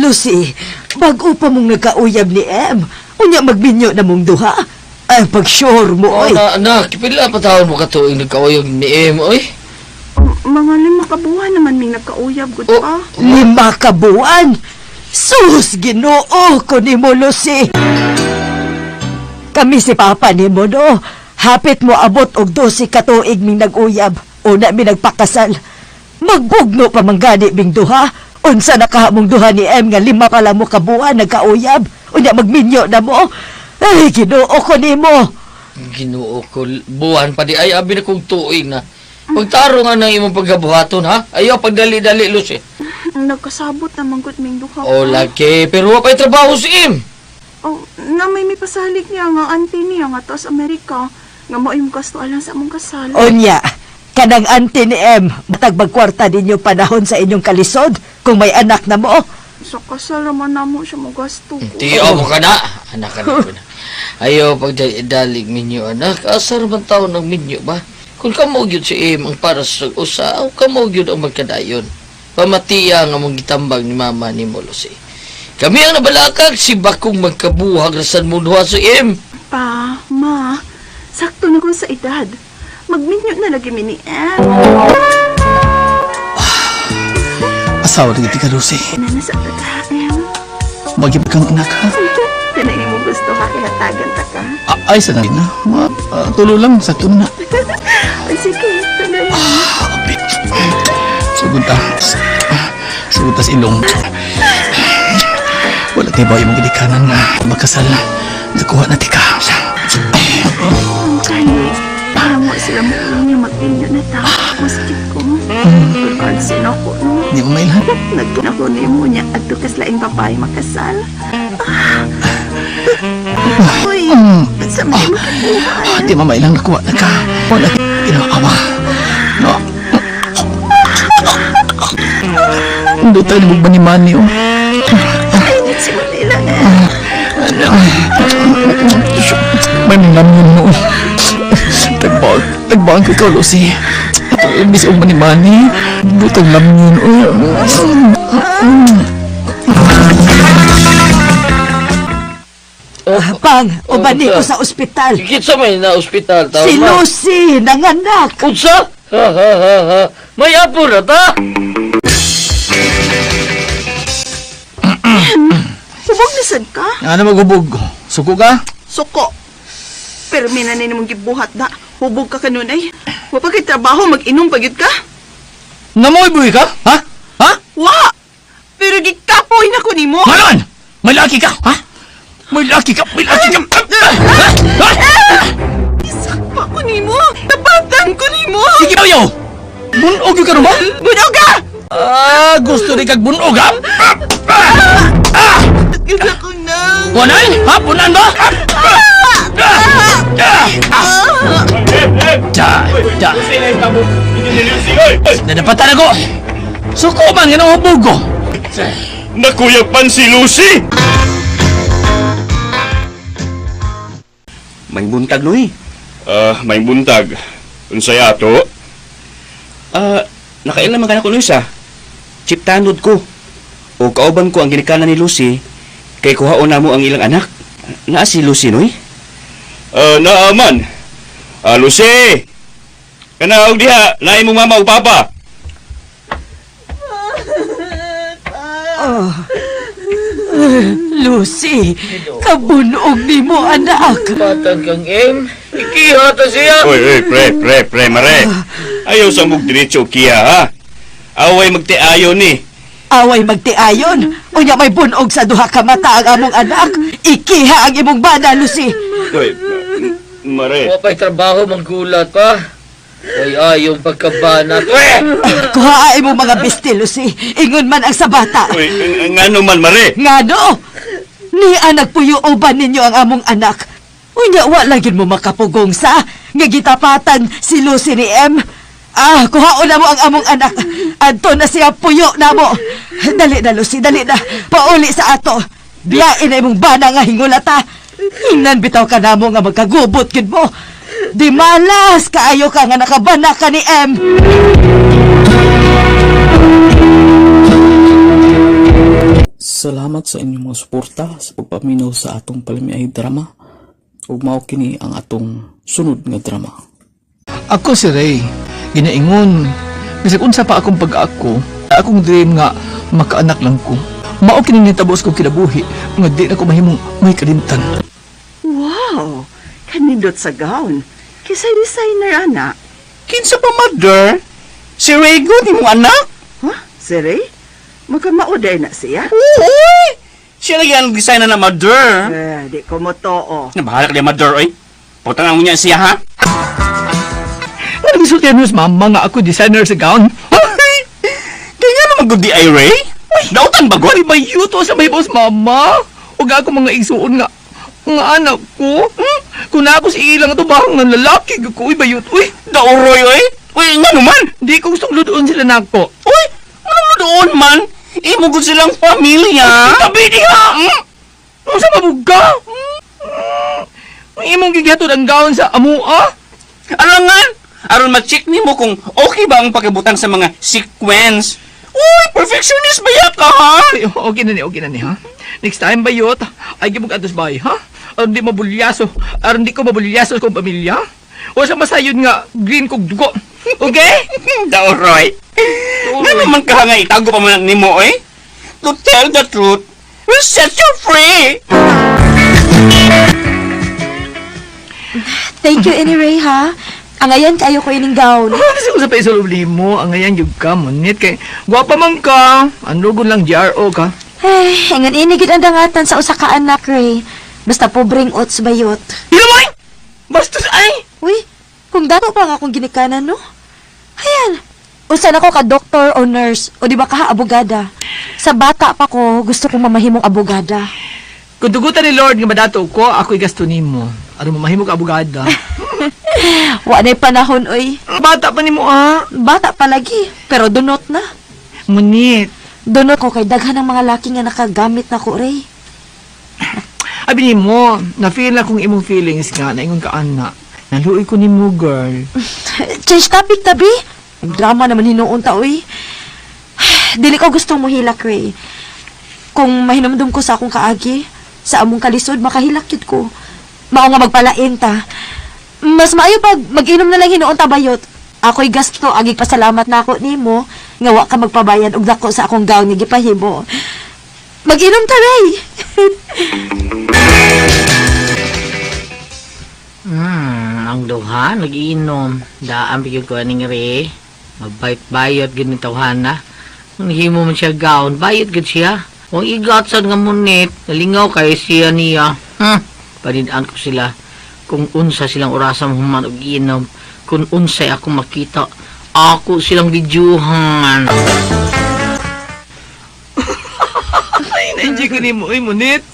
Lucy, bago pa mong nagkauyab ni M, unya magminyo na mong duha. Ay, pag-sure mo, Oh, oy. na, anak, pila pa taon mo katuig nagkauyog ni M, oy? Mga 5 ka buwan naman may nagkauyab, good Oh. pa. 5 ka buwan? Sus, Ginoo ko ni mo, Lucy. Kami si Papa ni mo, no? Hapit mo abot og 12 ka tuig ming nag-uyab. Una mi nagpakasal. Magbugno pa man gani ming duha. Unsa na kahamong duha ni M nga 5 pa lang mo kabuan nagkauyab. Unya magminyo na mo. Ay, Ginoo ko nimo. Ginoo ko, buwan pa di ay abi na kong tuig na. Pagtaro nga ng imong pagkabuhaton, ha? Ayaw, pagdali-dali, Lucy. Nagkasabot naman gud ming duha. O, laki, pero wa pa'y trabaho si M. Oh, na may pasalig niya nga auntie niya nga to sa Amerika. Nga mo imong gasto alang sa among kasal. Unya, kanang auntie ni M, matagbag kwarta ninyo panahon sa inyong kalisod kung may anak na mo. Sa kasal naman namo siya mo gasto. Tiyo mo ka na. Anak ka na. Ayaw, pagdali-dali minyo, anak. Asar man taon ng minyo ba? Kung kamo gyud si M ang para sa usa, o kamo gyud ang magkadayon. Pamatiya nga mong gitambag ni mama ni mo, Lucy. Kami ang nabalakag si Bakong magkabuhag na san mo duha si M. Pa, ma, sakto na ko sa edad. Magminyo na lagi mi ni Em. Asawa na gid ka, Lucy. Nana sa taga, Em. Magyab kang anak, ha? Tanay mo gusto ka, kihatagan ta ka. Ay, sa na. Ma, tulo lang, sakto na. Ay, sige, tuloy. Sugod ta. Sugod ta sa ilong. Wala tayo ba yung gilikanan nga magkasal. Nakuha na tika. Ang kani, para mo sila mo niya magminyo na ta. Maskit ko. Pero ansin ako, no? Hindi mo mailhan. Nagkuna ko ni mo niya at tukas laing babae makasal. Ah. Uy, sa may makabuhay. Di mo mailang nakuha na ka. Wala kinakawa. No. Hindi tayo nagmani-mani, oh. Ay, si Manila eh. May nilam yun noon. Tagbaan, tagbaan ko ikaw, Lucy. Imbis og mani-mani, butang lam yun. Pang, ubani ko sa ospital. Kinsa may na ospital ta? Si Lucy, nanganak. Unsa? Ha ha ha ha. May apo na ta. Hubog na sad ka? Ano maghubog? Suko ka? Suko. Pero mina na nimong gibuhat da. Hubog ka kanunay. Wa pa kay trabaho, mag-inom pagyud ka? Namoy buhi ka? Ha? Ha? Wa! Pero gikapoy na ko nimo. Manon! May laki ka! Ha? May laki ka! May laki ka! Ha? Ha? Isakpa ko nimo. Tapatan ko nimo. Sige ba yaw? Bunog yung karon ba? Bunog ka! Ah, gusto rin kag bunog ha? Takil ako nang. Punan? Ha? Punan ba? Da, da. Nadapatan ako. Suko man, yan ang hubog ko. Nakuyapan si Lucy! May buntag, Noy. Ah, may buntag. Unsay ato? Ah, nakailan man ka na ko, Noy, sa. Chiptanod ko. O kauban ko ang ginikanan ni Lucy, kay kuhaon na mo ang ilang anak. Naa si Lucy, Noy? Ah, naaman. Ah, Lucy! Kana og diha, lain mong mama ug papa. Oh. Lucy, kabunog ni mo, anak. Batang kang M. Ikiha ta siya. Oy, oy, pre, pre, pre, mare. Ayaw sa mong diretso kiya, ha? Away magtiayon ni. Away magtiayon. Unya may bunog sa duha ka mata ang among anak. Ikiha ang imong bana, Lucy. Oy, mare. Wa pa'y trabaho manggulat pa. Ay, ayong pagkabana. Eh! Kuha imong mga besti, Lucy. Ingon man ang sa bata. Oy, ngano man, mare? Ngano? Ni nagpuyo uban ninyo ang among anak. Unya wa lagi mo makapugong sa nga gitapatan si Lucy ni M. Ah, kuhaon na mo ang among anak. Adto na siya puyo na mo. Dali na, Lucy, dali na. Pauli sa ato. Biyain na imong bana nga hingulata. Ingnan bitaw ka namo nga magkagubot gid mo. Di malas kaayo ka nga nakabana ka ni M. Salamat sa inyong mga suporta sa pagpaminaw sa atong palamiay drama. Ug mao kini ang atong sunod nga drama. Ako si Ray. Ginaingon. Bisag unsa pa akong pag-ako, akong dream nga makaanak lang ko. Mao kini nitabos ko kinabuhi nga di na ko mahimong may kalimtan. Wow! Kanindot sa gown. Kisay designer, ana. Kinsa pa, mother? Si Ray good, imong anak? Huh? Si Ray? Magkamauday na siya? Oo! Siya lagi ang designer na mother. Eh, di ko mo too. Nabahala ka niya, mother, oy. Putang ang niya siya, ha? Ano gisulti mo sa mama nga ako designer sa gown? Kaya naman good di ay, Ray? Dautan ba, Ay, may yuto sa may boss mama. Ug ako mga igsuon nga nga anak ko. Hmm? Kung na ako si ilang ato bahang ng lalaki ko, uy, bayot, uy. Dauroy, oy. Uy, nga naman. Di ko gustong ludoon sila nako. Uy, anong ludoon man? Imo gud silang pamilya. Tabi diha! Hmm? Ano sa mabuga? Hmm? Imong gigatod ang gown sa amua? Alangan! Aron ma-check nimo kung okay ba ang pagkabutang sa mga sequence. Uy, perfectionist ba ya ka, ha? Ay, okay na ni, okay na ni, ha? Next time bayot, ay gibog atos bay, ha? Aron di mabulyaso, aron di ko mabulyaso kong pamilya. O sa masayod nga, green kog dugo. Okay? Daoroy. Nga naman ka nga itago pa man nimo eh. To tell the truth will set you free. Thank you anyway, ha? Ang ayan kayo ko ining gown. Kasi kung sa paisulog mo, ang ngayon yug ka, munit kay gwapa man ka. Ang lugon lang GRO ka. Ay, ingon ini gid ang dangatan sa usa ka anak, Ray. Basta pobreng ots bayot. Ilamay! Bastos ay! Uy, kung dato pa nga akong ginikanan, no? Ayan, usa na ko ka doktor o nurse, o di ba ka abogada. Sa bata pa ko, gusto kong mamahimong abogada. Kung tugutan ni Lord nga madato ko, ako'y gasto nimo. Aron mamahimo ka abogada. Wa na'y panahon, oy. Bata pa nimo ah. Bata pa lagi, pero dunot na. Ngunit. Dunot ko kay daghan ng mga laki nga nakagamit na ko, Ray. Abi nimo, na-feel na kong imong feelings nga, naingon ka ana. Naluoy ko nimo, girl. Change topic, tabi. Drama naman hinuon ta, oy. Dili ko gustong mohilak, Ray. Kung mahinumdum ko sa akong kaagi, sa among kalisod, makahilak yun ko. Mao nga magpalain ta. Mas maayo pag mag-inom na lang hinuon ta bayot. Ako'y gasto, agig pasalamat na ako nimo, nga wa ka magpabayad og dako sa akong gown nga gipahimo. Mag-inom ta, Ray. Ang duha, nagiinom. Daan bigyan ko aning re. Mabayot-bayot gid ni tawhana. Kung himo man siya gown, bayot gid siya. Kung igat sad nga munit, nalingaw kay siya niya. Panidaan ko sila. Kung unsa silang orasa human og inom, kung unsay ako makita, ako silang videohan. Ay, na-enjoy ko nimo, oy, munit.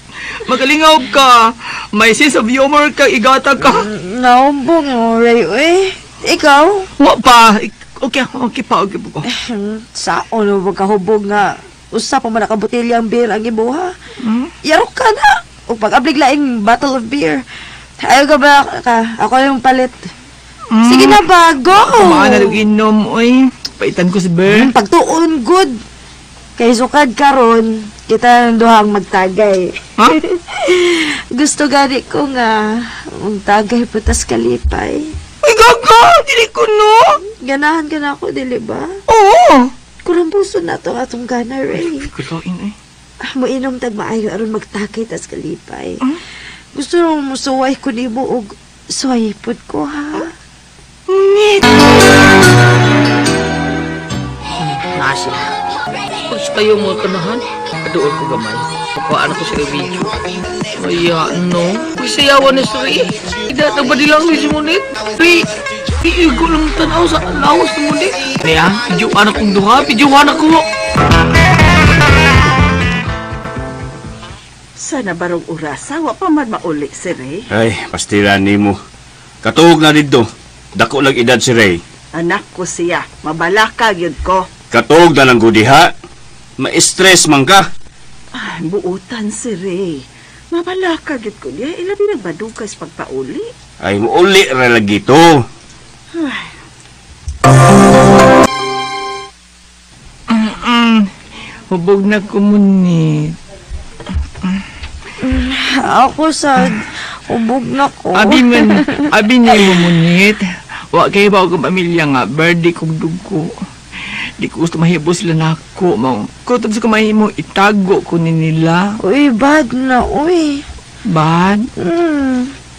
Magalingaw ka. May sense of humor ka, igata ka. Naumbong mo, Ray, uy. Ikaw? Wa pa. Okay, okay pa, okay pa ko. Sa ono ba kahubog nga usa pa man nakabotelya ang beer ang ibuha. Yarok ka na. O pag-ablig laing bottle of beer. Ayaw ka ba ka? Ako yung palit. Sige na ba, go! Kumaan na inom, oy. Paitan ko si Bear. Pagtuon, good. Kay sukad karon, kita ng duhang magtagay. Ha? Gusto gani ko nga magtagay putas kalipay. Uy, gaga! Dili ko, no? Ganahan ka na ako, dili ba? Oo! Kulang puso na to atong gana, Ray. Kulain, eh. Ah, Moinom tag maayo aron magtakay tas kalipay. Gusto nang musuway ko nimo og suway pud ko ha. Nit! Na sila. Pag kayo mo kanahan, aduol ko gamay. Pakuhaan ko sila video. Ay, no. Uy, sayawan ni Sri. Ida, nagbadilang ni si Munit. Ri, iigo lang tanaw sa lawas ni Munit. Kaya, videoan akong duha, videoan ako. Sana barong orasa, wa pa man mauli si Ray. Ay, pastila nimo. Katuog na didto. Dako lang edad si Ray. Anak ko siya, mabalaka gyud ko. Katuog na lang ko diha. Ma-stress man ka. Ay, buutan si Ray. Mabalaka gyud ko niya, ilabi nagbadukas pagpauli. Ay, muuli ra lagi to. Ay, Hubog na ko, munit. Ako sad hubog na ko. Abi man, abi nimo munit. Wa kay ba akong pamilya nga, birthday kog dugo. Di ko gusto mahibos sila nako mo. Kutob sa kamay mo, itago ko ni nila. Uy, bad na uy. Bad?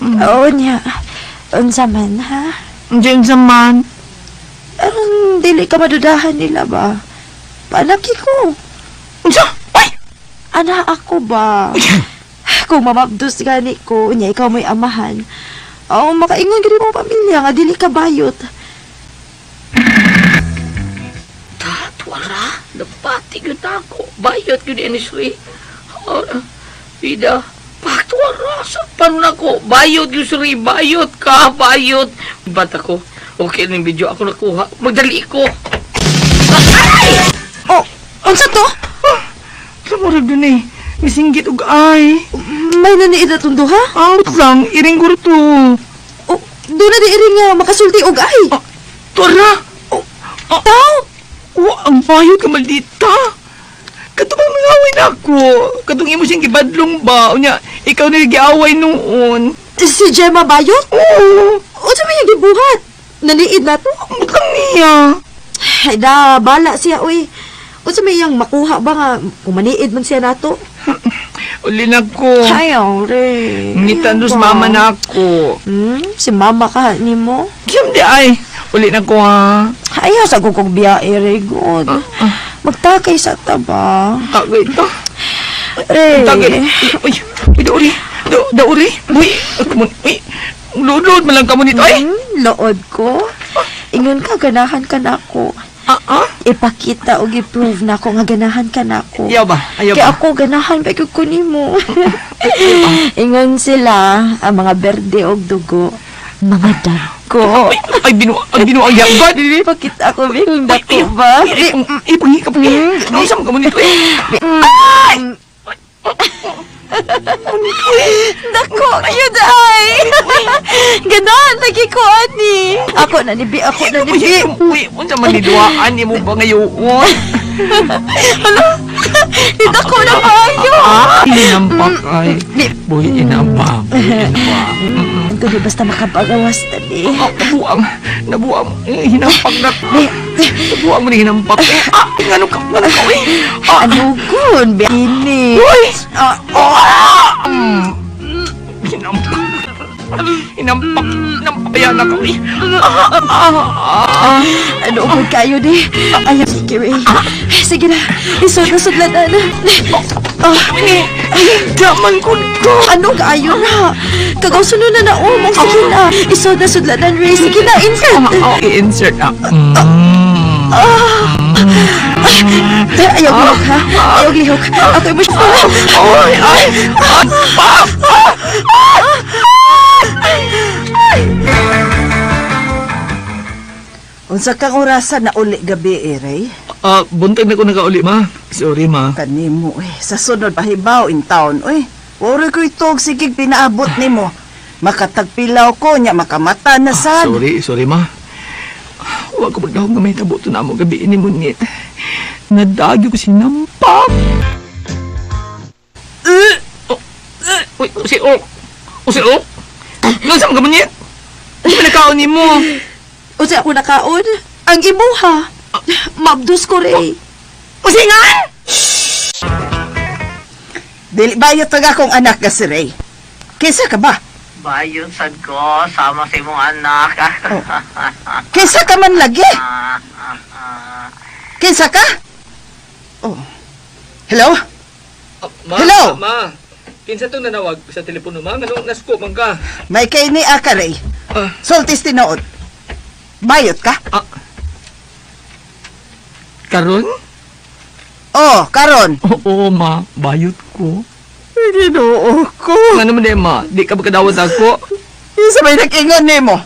Oo niya. Unsa man ha? Diyan sa man. Aron dili ka madudahan nila ba? Panaki ko. Unsa? Ay! Ana ako ba? Kung mamabdos gani ko, unya ikaw may amahan. Oo, makaingon gid mo pamilya nga dili ka bayot. Tatwara, napati yun ako. Bayot yun ni Sri. Ida, patwara, sakpan na ko. Bayot yun Sri, bayot ka, bayot. Ba't ako? Okay na yung video ako nakuha. Magdali ko. Oh, unsa to? Sa murag dun eh. Misinggit og ay. May naniid na tong duha? Out lang, iring guro to. Oh, doon na di iring nga makasulti og ay. Ah, Tuwara! Oh, ah, Tao! Wa, ang bayot ka maldita! Kato ba Nangaway na ako. Katong imo siyang gibadlong ba? Unya, ikaw na giaway noon. Si Gemma Bayot? Oo. Unsa may gibuhat? Naniid na to? Butang niya. Ay da, bala siya uy. Unsa may iyang makuha ba nga kung maniid man siya nato? Uli na ko. Ayaw, re. Ngitan dos mama na ako. Si mama ka nimo. Kiyam di ay. Uli na ko ha. Ayaw sa kong biyahe, re, good. Magtakay sa taba. Tagay ta. Re. Tagay. Uy, uy, dauri. Dauri. Uy, come on. Uy, load man lang kamo nito ay. Lood ko. Ingon ka, ganahan ka na ako. Ah, ah? Ipakita o gi-prove na ako nga ganahan ka na ako. Ayaw ba? Ayaw Kaya ba? ako ganahan pa ko nimo. Ingon sila ang mga berde og dugo, mga dagko. Ay, ay, binu, ay, binu, ay, ba? Ipakita ko bing dako ba? Ay, ay, pangi ka, pangi. Ano sa mga kamo nito eh? Ay! Dako, yun ay! Ganahan lagi ko ani. Ako na ni Bi, ako na ni Bi. Uy, unsa man ni duaan nimo ba ngayon? Hala, dako na kayo. Ah, inampak ay. Buhi inampak, buhi inampak. Ang basta makapagawas tali. Ah, nabuang, nabuang, eh, hinampak na. Nabuang mo ni hinampak. Eh, ah, ngano ka, ngano ka, eh. Ah, Ano kun, Bini? Uy! Ah, Ah! Hinampak. Hinampak, hinampak yan ako, eh. Ah, ah, ah. Ano ko kayo di? Ayaw, sige, Ray. Sige na, isod na sudlan na. Ah, Daman ko to. Ano kaayo na? Kagaw sunod na na, oh, mong sige na. Isod na sudlanan, Ray. Sige na, insert. Ah, i-insert ah. Ah. Ay, ayaw lihok, ha? Ayaw lihok. Ako mo siya. Ay, ay, ah, ah, Unsa kang orasa na uli gabi eh, Ray? Ah, buntag na ko nakauli, ma. Sorry, ma. Kanimo eh. Sa sunod pahibaw in town, oy. Uri ko itog sige pinaabot nimo. Makatagpilaw ko nya makamata na sad. Sorry, sorry, ma. Huwag ko magdahong nga may tabo to na mo gabi ni Munit. Nadagyo ko sinampak. Eh! Oh, eh! Uy, si Ok. O si Ok? Nasa mga Munit? Hindi ba nakaon ni mo? Unsa ako nakaon? Ang imuha. Mabdus ko, Ray. Usingan! Dili bayot tag akong anak nga si Ray. Kinsa ka ba? Bayon sad ko, sama sa imong anak. Kinsa ka man lagi? Kinsa ka? Oh. Hello? Ma, Hello? Ma, kinsa tong nanawag sa telepono, ma? Nganong nasko man ka? May kay ni aka Ray. Sultis tinuod. Bayot ka? Ah. Karon? Oh, karon. Oo, ma. Bayot ko. Ginoo ko. Nga naman eh, ma. Di ka magkadawat ako. Isa may nag-ingon nimo.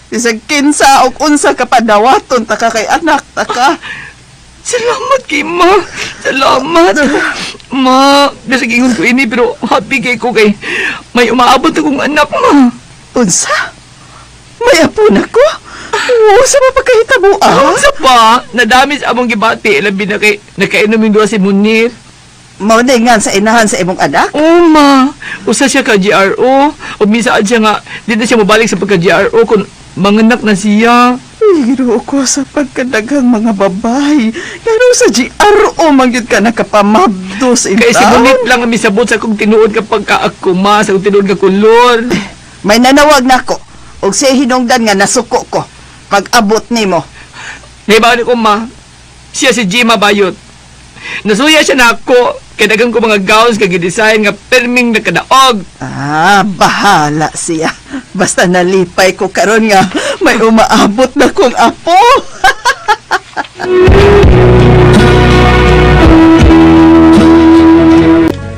Bisag kinsa og unsa ka padawaton ta ka kay anak ta ka. Salamat kay ma. Salamat. Ma, bisag ingon ko ini pero happy kay ko kay may umaabot akong anak, ma. Unsa? May apo na ko? Oo, sa mapagkahitabo ah. Unsa pa? Nadami sa among gibati labi na kay nakainom yung duha si Munir. Mao na nga sa inahan sa imong anak? Oo, ma. Usa siya ka GRO. O minsan siya nga, di na siya mabalik sa pagka-GRO kung manganak na siya. Ay, Ginoo ko sa pagkadaghang mga babae. Pero sa GRO man gyud ka nakapamabdos in Kay si town. Munit lang ang misabot sa kong tinuod kapag kaako, ma, sa kong tinuod ka kulor. May nanawag nako og siya hinungdan nga nasuko ko pag abot nimo. Naibawin ko, ma. Siya si Jima Bayot. Nasuya siya na ako. Kay daghang ko mga gowns kay gidesign nga perming nakadaog. Ah, bahala siya. Basta nalipay ko karon nga may umaabot na kong apo.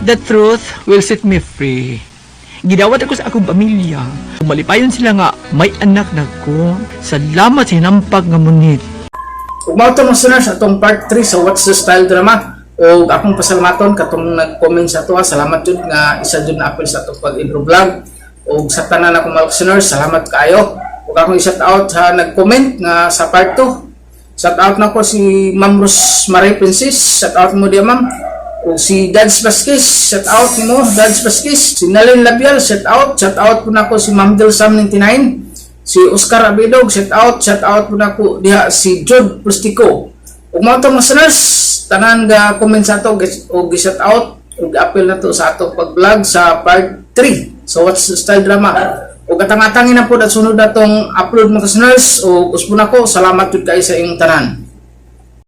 The truth will set me free. Gidawat ako sa akong pamilya. Malipayon sila nga may anak na ko. Salamat sa hinampag nga munit. Ug mao to mga listeners atong part 3 sa What's the Style Drama. O akong pasalamaton katong nag-comment sa atoa, salamat jud nga isa jud na apil sa atong pag-intro vlog. Og sa tanan akong mga listeners, salamat kaayo. Ug akong i-shout out sa nag-comment nga sa part 2. Shout out na ko si Ma'am Rose Marie Princess. Shout out mo diya ma'am. O si Dads Vasquez, shout out nimo Dads Vasquez. Si Nalin Labial, shout out. Shout out po nako si Ma'am Del Sam 99. Si Oscar Abidog, shout out. Shout out po nako diha si Jude Plastico. Ug mao to, mga listeners, tanan ga comment sa ato og shout out ug apil na to sa atong pag-vlog sa part 3. So What's the Style Drama. Ug atang-atangin na po at sunod na tong upload, mga listeners, ug usbon ako. Salamat jud kay sa inyong tanan.